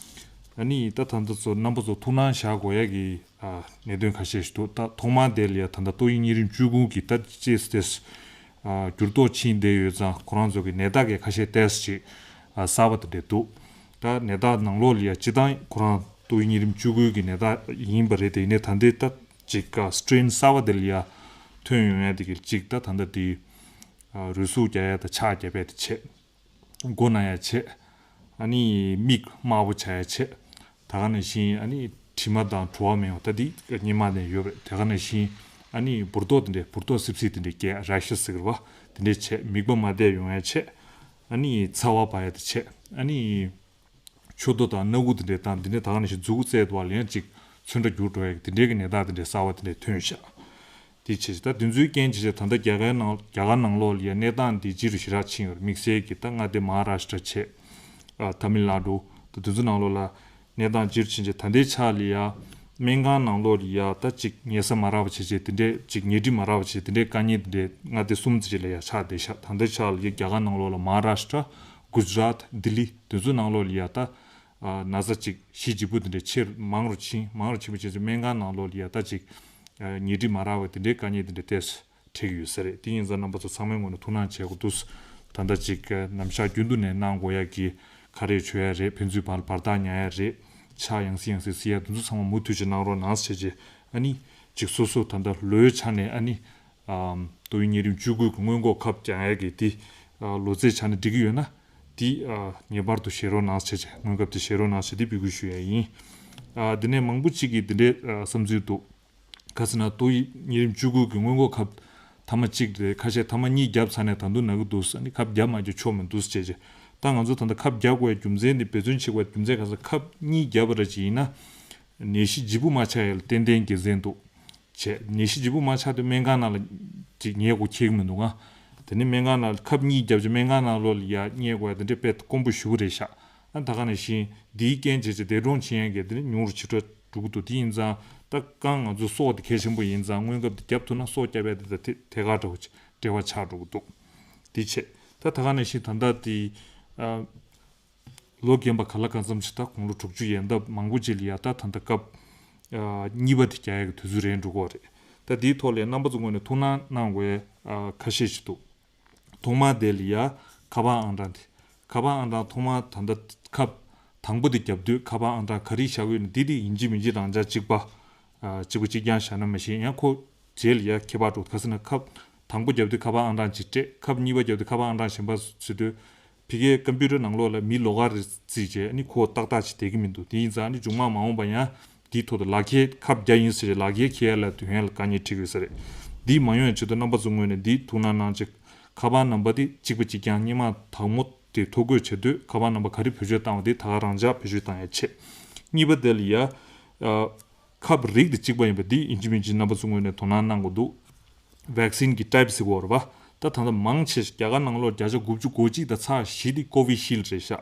ཨ་ནི་ད་ད་ལྟ་ཚོ་རྣམ་པ་ཚོ་ཐུགས་སྣང་བཞག་དགོས་ཡ་གི་ཨ་གནད་དོན་ཁ་ཤས་ཤིག་འདུག་ད་ཐོག་མར་དེ་ལ་ཡ་ད་ལྟ་ཏོག་དབྱིབས་གཉན་རིམས་བཅུ་དགུ་གི་ད་ཅེས་ཏེས་ཨ་འགྱུར་ལྡོག་ཕྱིན་བསྡད་ཡོད་ཙང་ཁོ་རང་ཚོ་གི་ནད་རྟགས་གི་ཁ་ཤས་ཏོག་ཙམ་ཅིག་ཨ་གསར་པ་དེ་འདྲས་འདུག་ད་ནད་རྟགས་ནང་ལོགས་ལ་ཡ་སྤྱིར་བཏང་ཁོ་རང་ཏོག་དབྱིབས་གཉན་རིམས་བཅུ་དགུ་གི་ནད་རྟགས་ཡིན་པ་རེད། དེ་ཡིན་ནའི་ད་ལྟའི་ད་ཅིག་ཨ་སི་ཊེན་གསར་པ་དེ་ལ་ཡ་ཐོན་ཡོང་ཡ་དེ་གི་ཅིག་ད་ད་ལྟ་དེ་ཨ་རུས་ཟུག་རྒྱག་ཡ་དང་ཕྱག་རྒྱབ་ཡ་དེ་བྱས། མགོ་ན་ཡ་བྱས། ཨ་ནི་མིག་དམར་པོ་ཆགས་ཡ་བྱས། ད་ག་ནང་བཞིན་ཨ་ནི་དྲི་མ་དང་བྲོ་བ་མེད་པ་ད་འདི་སྔོན་མ་ནས་ཡོད་རེད། ད་ག་ནང་བཞིན་ཨ་ནི་འབུར་ཏོག་དེ་འདྲས་འབུར་ཏོག་སིབ་སིབ་དེ་འདྲས་སྐྱེས། རེ་ཤེ་སི་ཟེར་བ་དེ་འདྲས་བྱས། མིད་པ་མ་བདེ་ཡོང་ཡ་བྱས། ཨ་ནི་ཚ་བ་འབར་ཡ་དེ་བྱས། ཨ་ནི་མཆུ་ཏོ་དང་སྣ་ཁུག་དེ་འདྲས་དང་དེ་འདྲས་ད་ག་ནང་བཞིན་མཛུ་གུ་རྩེ་དུ་བ་ལ་ཡང་ཅིག་ཚོན་ཁྲ་འགྱུར་འགྲོ་ཡ་དེ་འདྲས་ཀྱི་ནད་རྟགས་དེ་འདྲས་གསར་བ་དེ་འདྲས་ཐོན་ཤག་དེ་བྱས་ད་དེ་ཚོའི་རྐྱེན་བྱས་བྱས་ད་ལྟ་རྒྱ་གར་ནང་རྒྱ་གར་ནང་ལོགས་ལ་ཡ་གནས་སྟངས་འདི་ལྗིད་རུ་ཞེ་དྲག་ཕྱིན་ཡོད་རེད། དམིགས་བསལ་གྱི་ད་མངའ་སྡེ་མ་ཧཱ་རཱ་ཤི་ཏྲ་བྱས། ཨ་ཐ་མིལ་ནཱ་ཌུ་ད་དེ་ཚོ་ནང་ལོགས་ལ་གནས་སྟངས་ལྗིད་རུ་ཕྱིན་བྱས་ད་ལྟའི་ཆ་ལ་ཡ་ སྨན་ཁང་ནང་ལོགས་ལ་ཡ་ད་ཅིག་ཉལ་ས་མ་རག་པ་བྱས་བྱས་དེ་འདྲས་ཅིག་ཉལ་ཁྲི་མ་རག་པ་བྱས་དེ་འདྲས་དཀའ་ངལ་དེ་འདྲས་ལྔ་སྡེ་གསུམ་ཙམ་ཅིག་ལ་ཡ་ཆགས་བསྡད་ཤག་ད་ལྟའི་ཆ་ལ་ཡ་རྒྱ་གར་ནང་ལོགས་ལ་མ་ཧཱ་རཱ་ཤི་ཏྲ། གུ་ཇ་རཱཏ། ལྡི་ལི་དེ་ཚོ་ནང་ལོགས་ལ་ཡ་ད་ན་ཚ་ཅིག་གཞི་ལྗིད་པོ་དེ་འདྲས་ཆེར་མང་རུ་ཕྱིན་མང་རུ་ཕྱིན་པ་བྱས་བྱས་སྨན་ཁང་ནང་ལོགས་ལ་ཡ་ད་ཅིག་ཉལ་ཁྲི་མ་རག་པ་དེ་འདྲས་དཀའ་ངལ་དེ་འདྲས་ཏོག་ཙམ་འཕྲད་ཀྱི་ཡོད་ས་རེད། དེ་ཡིན་ཙང་རྣམ་པ་ཚོ་ཚང་མའི་ངོས་ནས་ཐུགས་སྣང་བྱེད་དགོས་འདུག་ད་ལྟ་ཅིག་ནམ་ཞག་རྒྱུན་དུ་ནས་གནང་དགོས་ཡ་གི་ཁ་རས་མཆོད་ཡ་རེད། ཕན་ཚུན་བར་བར་ཐག་ཉར་ཡ་རེད། ཕྱག་ཡང་སེ་ཡང་སེ་བསིལ་ཡ་དེ་ཚོ་ཚང་མ་མུ་མཐུད་ཅིག་གནང་རོགས་གནང་ཟེར་བྱས་ཨ་ནི་ཅིག་སོ་སོ་ད་ལྟ་ལོའི་ཆ་ནས་ཨ་ནི་ཏོག་དབྱིབས་གཉན་རིམས་བཅུ་དགུ་གི་སྔོན་འགོག་ཁབ་རྒྱག་ཡ་གི་དེ་ལོ་ཚད་ཆ་ནས་འགྲིག་གི་ཡོད་ན་དེ་ངེས་པར་དུ་བཞེས་རོགས་གནང་ཟེར་བྱས་སྔོན་ཁབ་དེ་བཞེས་རོགས་གནང་ཟེར་དེ་འབོད་སྐུལ་ཞུ་ཡ་ཡིན། དེ་ནས་མང་པོ་ཅིག་གིས་དེ་འདྲའི་བསམ་ཚུལ་འདུག་ག་ཟེར་ན་ཏོག་དབྱིབས་གཉན་རིམས་བཅུ་དགུ་གི་སྔོན་འགོག་ཁབ་ཐ་མ་གཅིག་རེད། ཁ་ཤས་ཐ་མ་གཉིས་བརྒྱབ་ཚར་ནས་ད་དུང་ན་གི་འདུག་ཨ་ནི་ཁབ་བརྒྱབ་མ་བརྒྱབ་ཆོག་མི་འདུག་ཟེར་བྱས། ད་ང་ཚོ་ད་ལྟ་ཁབ་བརྒྱབ་དགོས་རྒྱུ་མཚན་དེ་འབད་བརྩོན་བྱེད་དགོས་རྒྱུ་མཚན་ག་ཟེར་ཁབ་གཉིས་བརྒྱབ་པ་ར་ཅིག་ཡིན་ན་ནད་གཞི་ལྗིད་པོ་མ་ཆགས་ཡ་ལ་ཏན་ཏན་དགེ་མཚན་འདུག་བྱས་ནད་གཞི་ལྗིད་པོ་མ་ཆགས་དུས་སྨན་ཁང་ནང་ལ་ཅིག་ཉལ་དགོས་ཁེལ་གི་མི་འདུག་ང་། དེ་ནི་སྨན་ཁང་ནང་ལ་ཁབ་གཉིས་བརྒྱབ་ཅིག་སྨན་ཁང་ནང་ལོགས་ལ་ཡ་ཉལ་དགོས་ཡ་དེ་འདྲས་དཔེ་དཀོན་པོ་ཞེ་པོ་རེད་ཤག་ཨ་ད་ག་ནང་བཞིན་འདིའི་རྐྱེན་བྱས་ཅིག་འདས་གྲོངས་ཕྱིན་ཡ་གི་དེ་ནི་ཉུང་རུ་ཕྱིན་འགྲོ་འགྲོ་གི་འདུག་དེ་ཡིན་ཙང་ད་གང་ང་ཚོ་སྲོག་དེ་གལ་ཆེན་པོ་ཡིན་ཙང་སྔོན་ཁབ་དེ་བརྒྱབ་ཐུབ་ན་སྲོག་བསྐྱབ་ཡ་དེ་ད་ཐད་ཐད་ཀར་འདྲ་བོ་ཅིག་འབྲེལ་བ་ཆགས་འགྲོ་གི་འདུག་དེ་བྱས་ད་ད་ག་ནང་བཞིན་ད་ལྟ་དེ་ཨ། ལོ་རྒན་པ་ག་ལ་གང་འཚམ་ཞིག་ད་དགུང་ལོ་དྲུག་ཅུ་ཡན་འདབ་མང་པོ་ཅིག་ལ་ཡ་ད་ད་ལྟ་སྐབས་ཨ་གཉིས་པ་དེ་རྒྱག་ཡ་གི་དུས་ཚོད་རན་འགྲོ་གི་རེད། ད་དེའི་ཐོག་ལ་རྣམ་པ་ཚོ་ངོས་ནས་ཐུགས་སྣང་གནང་དགོས་ཡ་ཨ་ཁ་ཤས་ཤིག་འདུག་ཐོག་མ་དེ་ལ་ཡ་ཁ་པར་ཨང་གྲངས་དེ། ཁ་པར་ཨང་གྲངས་ཐོག་མ་ད་ལྟ་ཁབ་དང་པོ་དེ་བརྒྱབ་དུས་ཁ་པར་ཨང་གྲངས་ག་རེ་བཞག་གི་ཡོད་ན་འདི་དེ་ཡིན་གཅིག་མིན་གཅིག་རང་འཇགས་གཅིག་པ། ཨ་གཅིག་པ་གཅིག་རྐྱང་བཞག་ན་མ་ཤེས་ཡང་ཁོ་རྗེས་ལ་ཡ་ཁྱད་པར་འགྲོ་ག་ཟེར་ན་ཁབ་དང་པོ་བརྒྱབ་དུས་ཁ་པར་ཨང་གྲངས་གཅིག་སྤྲད། ཁབ་གཉིས་པ་བརྒྱབ་དུས་ཁ་པར་ཨང་གྲངས་གཞན་པ་བཟོས་དུས་ཕ་གིའི་ཀམ་པུ་ཊར་ནང་ལོགས་ལ་མིའི་ལོགས་ཀ་རེ་བརྩིས་རྗེས་ཨ་ནི་ཁོ་ཏག་ཏག་ཅིག་བསྡད་ཀྱི་མི་འདུག་དེ་ཡིན་ཙང་ཨ་ནི་མཇུག་མ་མ་འོངས་པ་ཡང་དེའི་ཐོག་ཏུ་ལག་འཁྱེར་ཁབ་བརྒྱ་ཡིན་ཟེར་ལག་འཁྱེར་འཁྱེར་ཡ་ལ་དུས་ཡུན་ལ་དཀའ་ངལ་འཕྲད་ཀྱི་ཡོད་ས་རེད། འདི་མ་ཡོང་ཡ་ཆེད་དུ་རྣམ་པ་ཚོ་ངོས་ནས་འདི་ཐུགས་སྣང་གནང་ཆེད་ཁ་པར་ནམ་བར་དེ་གཅིག་པ་གཅིག་རྐྱང་སྔོན་མ་དང་མོ་དེ་ཐོ་འགོད་བྱེད་དུས་ཁ་པར་ནམ་བར་ག་རེ་བེད་སྤྱོད་བཏང་བ་དེ་ད་ག་རང་འཇགས་བེད་སྤྱོད་བཏང་ཡ་ཆེད། གཉིས་པ་དེ་ལ་ཡ། ཨ། ཁབ་རིགས་དེ་གཅིག་པ་ཡིན་པ་འདི་ཡིན་གཅིག་མིན་གཅིག་རྣམ་པ་ཚོ་ངོས་ནས་དོ་སྣང་གནང་དགོས་འདུག་ཝེག་སིན་གྱི་ཊའིབ་ཟེར་གོ་རེད་པ། ད་ད་ལྟ་མང་ཆེ་རྒྱ་གར་ནང་ལོགས་བརྒྱ་ཆ་དགུ་བཅུ་གོ་གཅིག་དང་ཚེག་བཞི་དེ་ཀོ་བི་ཤིལ་རེད་ཤག་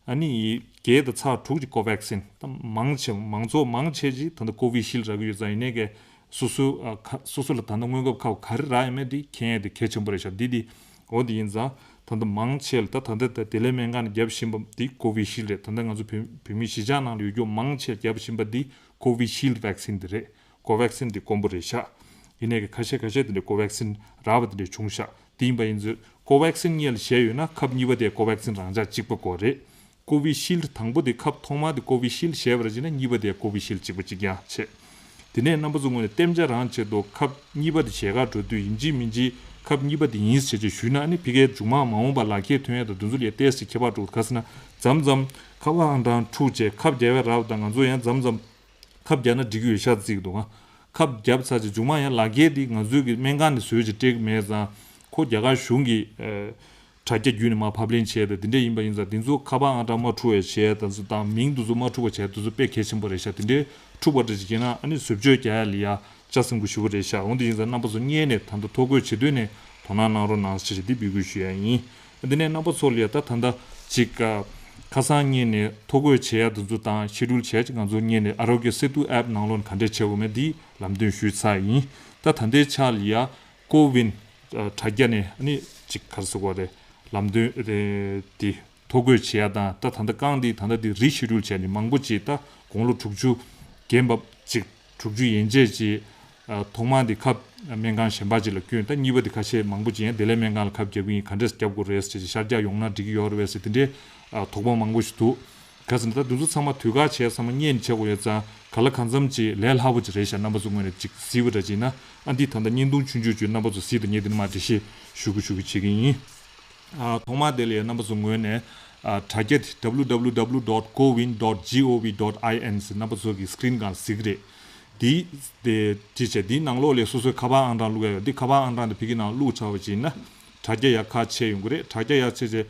ཨ་ནི་བརྒྱད་དང་ཚེག་དྲུག་ཅིག་ཀོ་ཝེག་སིན། ད་མང་ཆེ་མང་ཚོགས་མང་ཆེ་ཅིག་ད་ལྟ་ཀོ་བི་ཤིལ་རག་གི་ཡོད་ཙང་ཡིན་ནའི་གི་སོ་སོ་ཨ་ཁ་སོ་སོ་ལ་ད་ལྟ་སྔོན་འགོག་ཁབ་ག་རེ་རག་ཡོད་མེད་དེ་མཁྱེན་ཡས་དེ་གལ་ཆེན་པོ་རེད་ཤག་འདི་དེ་འོ་དེ་ཡིན་ཙང་ད་ལྟ་མང་ཆེ་ལ་ད་ད་ལྟ་ད་བདེ་ལེགས་སྨན་ཁང་ནས་བརྒྱབ་བཞིན་པ་འདི་ཀོ་བི་ཤིལ་རེད། ད་ལྟ་ང་ཚོ་བོད་བོད་མི་གཞིས་ཆགས་ནང་ལ་ཡོད་རྒྱུ་མང་ཆེ་བརྒྱབ་བཞིན་པ་འདི་ཀོ་བི་ཤིལ་ཝེག་སིན་དེ་རེད། ཀོ་ཝེག་སིན་དེ་དཀོན་པོ་རེད་ཤག་ཡིན་ནའི་གི་ཁ་ཤས་ཁ་ཤས་དེ་འདྲའི་ཀོ་ཝེག་སིན་རག་པ་དེ་འདྲའི་བྱུང་ཤག་དེ་ཡིན་པ་ཡིན་ཚོད་ཀོ་ཝེག་སིན་གཉིས་ལ་བཞེས་ཡོད་ན་ཁབ་གཉིས་པ་དེ་ཀོ་ཝེག་སིན་རང་འཇགས་གཅིག་པ་དགོས་རེད། ཀོ་བི་ཤིལ་དང་པོ་དེ་ཁབ་ཐོག་མ་དེ་ཀོ་བི་ཤིལ་བཞེས་པ་རེད་ཅེ་ན་གཉིས་པ་དེ་ཀོ་བི་ཤིལ་གཅིག་པ་གཅིག་རྐྱང་བྱས། དེ་ནས་རྣམ་པ་ཚོ་ངོས་ནས་གཏན་འཇགས་རང་ཆེད་དུ་ཁབ་གཉིས་པ་དེ་བཞེས་གར་འགྲོ་དུས་ཡིན་གཅིག་མིན་གཅིག་ཁབ་གཉིས་པ་དེ་ཡིན་ཟེར་བྱས་ཞུས་ན་ཨ་ནི་ཕ་གིའི་མཇུག་མ་མ་འོངས་པ་ལག་འཁྱེར་ཐོན་ཡས་དང་དེ་ཚོ་ལ་ཏོག་ཙམ་ཁྱད་པར་འགྲོ་ག་ཟེར་ན་མཚམས་མཚམས་ཁ་པར་ཨང་གྲངས་འཁྲུག་བྱས་ཁབ་རྒྱག་ཡས་རག་པ་དང་ང་ཚོ་ཡང་མཚམས་མཚམས་ཁབ་རྒྱག་ན་འགྲིག་གི་ཡོད་ཤག་བརྩི་གི་འདུག་ཨ། ཁབ་བརྒྱབ་ཚར་རྗེས་མཇུག་མ་ཡང་ལག་འཁྱེར་དེ་ང་ཚོའི་གི་སྨན་ཁང་ནས་བཟོས་རྗེས་སྤྲད་ཀྱི་མེད་ཙང་ཁོ་རྒྱ་གར་གཞུང་གི་ཨ་དྲ་རྒྱ་བརྒྱུད་ནས་མར་ཕབ་ལེན་བྱས་ཏེ་དེ་འདྲས་ཡིན་པ་ཡིན་ཙང་དེ་ཚོ་ཁ་པར་ཨང་གྲངས་མ་འཁྲུག་པ་བྱས་དེ་ཚོ་དང་མིང་དེ་ཚོ་མ་འཁྲུག་པ་བྱས་དེ་ཚོ་དཔེ་གལ་ཆེན་པོ་རེད་ཤག་དེ་འདྲས་འཁྲུག་པ་འདྲ་ཞིག་བྱས་ན་ཨ་ནི་བཟོ་བཅོས་རྒྱག་ཡ་ལ་ཡ་ལྕགས་སྲིན་པོ་ཞེ་པོ་རེད་ཤག་འོ་དེ་ཡིན་ཙང་རྣམ་པ་ཚོ་སྔོན་ནས་ད་ལྟ་ཐོ་འགོད་བྱེད་དུས་ནས་དོ་སྣང་གནང་རོགས་གནང་ཟེར་ཞེས་འདི་འབོད་སྐུལ་ཞུ་ཡ་ཡིན། འདི་ནས་རྣམ་པ་ཚོ་ལ་ཡ་ད་ད་ལྟ་ཅིག་ཨ་ཁ་སང་ཉིན་ནས་ཐོ་འགོད་བྱེད་ཡ་དེ་ཚོ་དང་ཤེ་ཌུལ་བྱས་ཅིག་ང་ཚོ་ཉིན་ནས་ཨ་རོ་གྱ་སེ་ཏུ་ཨེབ་ནང་ལོགས་ནས་ག་འདྲས་བྱེད་དགོས་མེད་འདི་ལམ་སྟོན་ཞུས་ཚར་ཡིན། ད་ད་ལྟའི་ཆ་ལ་ཡ་ཀོ་ཝིན་ཨ་དྲ་རྒྱ་ནས་ཨ་ནི་ཅིག་ག་རེ་ཟེར་དགོས་རེད་ལམ་སྟོན་རེད་དེ་ཐོ་འགོད་བྱེད་ཡ་དང་ད་ད་ལྟ་རྐང་འདི་ད་ལྟ་འདི་རི་ཤེ་ཌུལ་བྱས་ནས་མང་པོ་ཅིག་ད་དགུང་ལོ་དྲུག་ཅུ་རྒན་པ་ཅིག་དྲུག་ཅུ་ཡན་ཆད་ཀྱི་ཨ་ཐོག་མ་འདི་ཁབ་སྨན་ཁང་གཞན་པ་ཅིག་ལ་བསྐྱོན། ད་གཉིས་པ་འདི་ཁ་ཤས་མང་པོ་ཅིག་ཡང་བདེ་ལེགས་སྨན་ཁང་ལ་ཁབ་བརྒྱབ་ཀྱི་ཡིན། ག་འདྲས་བརྒྱབ་དགོས་རེད་ཟེར་ཅིག་ཤར་རྒྱག་ཡོང་ན་འགྲིག་གི་ཡོད་རེད་པས་ཟེར་དེ་འདྲའི་ཨ་དོགས་པ་མང་པོ་ཞིག་འདུག་ག་ཟེར་ན་ད་འདི་ཚོ་ཚང་མ་དུས་བཀག་བྱས་ཚང་མ་སྔོན་ནས་བྱེད་དགོས་ཡོད་ཙང་ག་ལ་གང་འཚམ་ཅིག་ལས་སླ་པོ་ཅིག་རེད་ཤག་རྣམ་པ་ཚོ་ངོས་ནས་ཅིག་གཟིགས་པ་འདྲ་ཅིག་ཡིན་ན་ཨ་འདི་ད་ལྟ་བརྙན་ཐུང་ཆུང་ཆུང་ཅིག་རྣམ་པ་ཚོ་གཟིགས་དང་ངས་འདི་ནས་མར་འགྲེལ་བཤད་ཞུ་གི་ཞུ་གི་བྱེད་ཀྱི་ཡིན། ཨ་ཐོག་མ་དེ་ལ་ཡང་རྣམ་པ་ཚོ་ངོས་ནས་ཨ་དྲ་རྒྱ་དེ་www.cowin.gov.in ཟེར་རྣམ་པ་ཚོ་གི་སི་ཀི་རིན་སྒང་གཟིགས་རེད། དེ་དེ་ཅི་བྱས་དེའི་ནང་ལོགས་ལ་སོ་སོའི་ཁ་པར་ཨང་གྲངས་བླུགས་ཡ་ཡོད། འདི་ཁ་པར་ཨང་གྲངས་དེ་ཕ་གི་ནང་བླུགས་ཚར་བ་ཅིག་ཡིན་ན་དྲ་རྒྱ་ཡར་ཁ་ཕྱེ་ཡོང་གི་རེད། དྲ་རྒྱ་ཡར་ཕྱེ་རྗེས་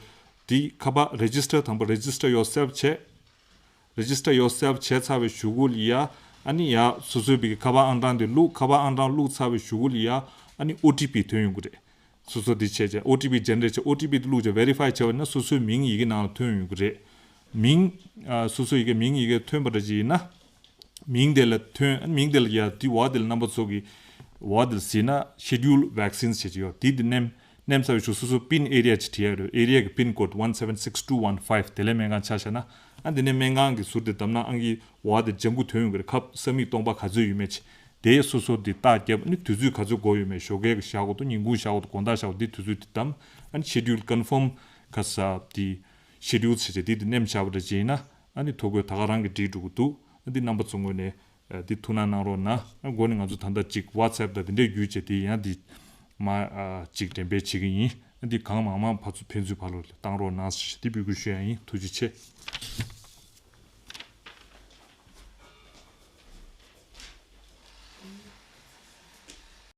དེ་ཁ་པར་རེ་ཇི་སི་ཊར་དང་པོ་རེ་ཇི་སི་ཊར་ཡོར་སེལ་ཕི་བྱས། རེ་ཇི་སི་ཊར་ཡོར་སེལ་ཕི་བྱས་ཚར་བའི་གཞུག་གུ་ལ་ཡ་ཨ་ནི་ཡ་སོ་སོའི་ཕ་གི་ཁ་པར་ཨང་གྲངས་དེ་བླུགས། ཁ་པར་ཨང་གྲངས་བླུགས་ཚར་བའི་གཞུག་གུ་ལ་ཡ་ཨ་ནི་ཨོ་ཊི་པི་ཐོན་ཡོང་གི་རེད། སོ་སོ་དེ་བྱས་བྱས་ཨོ་ཊི་པི་ཇེ་ནེ་རེ་ཊི་བྱས། ཨོ་ཊི་པི་དེ་བླུགས་བྱས་ཝེ་རི་ཕའི་བྱས་པ་ན་སོ་སོའི་མིང་ཡི་གེ་ནང་ལ་ཐོན་ཡོང་གི་རེད། མིང་ཨ་སོ་སོ་ཡི་གེ་མིང་ཡི་གེ་ཐོན་པ་འདྲ་ཅིག་ཡིན་ན་ མིང་དེ་ལ་ཐོན། ཨ་ནི་མིང་དེ་ལ་ཡ་དེ་འོག་དེ་ལ་རྣམ་པ་ཚོ་གི་འོག་དེ་ལ་གཟིགས་ན་Scheduled Vaccines་ཞེས་ཅིག་ཡོད། དེ་དེ་མནན་མནན་ཚར་བའི་ཤུགས་སོ་སོ་PIN area ཅིག་བྲིས་ཡ་རེད། area གི PIN code one seven six two one five དེ་ལས་སྨན་ཁང་ཆ་བཞག་ན། ཨ་དེ་ནས་སྨན་ཁང་གི་ཟུར་དེ་བདམས་ན་ཨང་ཀི་འོག་དེ་ལྗང་ཁུ་ཐོན་ཡོང་གི་རེད། ཁ་ས་མིག་སྟོང་པ་ག་ཚོད་ཡོད་མེད་ཅིག་དེ་སོ་སོ་དེ་རྟགས་བརྒྱབ། ཨ་ནི་དུས་ཚོད་ག་ཚོད་འགོར་ཡོད་མེད། ཞོགས་ཀས་བཞག་དགོས་འདུག་ཉིན་གུང་བཞག་དགོས་འདུག་དགོང་དག་བཞག་དགོས་འདུག་དེ་དུས་ཚོད་དེ་བདམས། ཨ་ནི་Schedule Confirm ག་ས་དེ་Schedule ཟེར་བྱས་དེ་དེ་མནན་བཞག་པ་འདྲ་བྱས་ན། ཨ་ནི་ཐོ་འགོད་ད་ག་རང་གི་འགྲིག་འགྲོ་གི་འདུག་ཨ་འདི་རྣམ་པ་ཚོ་ངོས་ནས་ཨ་འདི་ཐུགས་སྣང་གནང་རོགས་གནང་། ཨ་འགོ་ནས་ང་ཚོ་ད་ལྟ་ཅིག་WhatsApp དང་དེ་འདྲའི་བརྒྱུད་བྱས་དེ་ཡང་འདི་མ་ཨ་ཅིག་འགྲེམས་སྤེལ་བྱེད་ཀྱི་ཡིན། ཨ་འདི་གང་མང་མང་ཕར་ཚུར་ཕན་ཚུན་བར་ལ་བཏང་རོགས་གནང་ཞེས་འདི་འབོད་སྐུལ་ཞུ་ཡ་ཡིན། ཐུགས་རྗེ་ཆེ།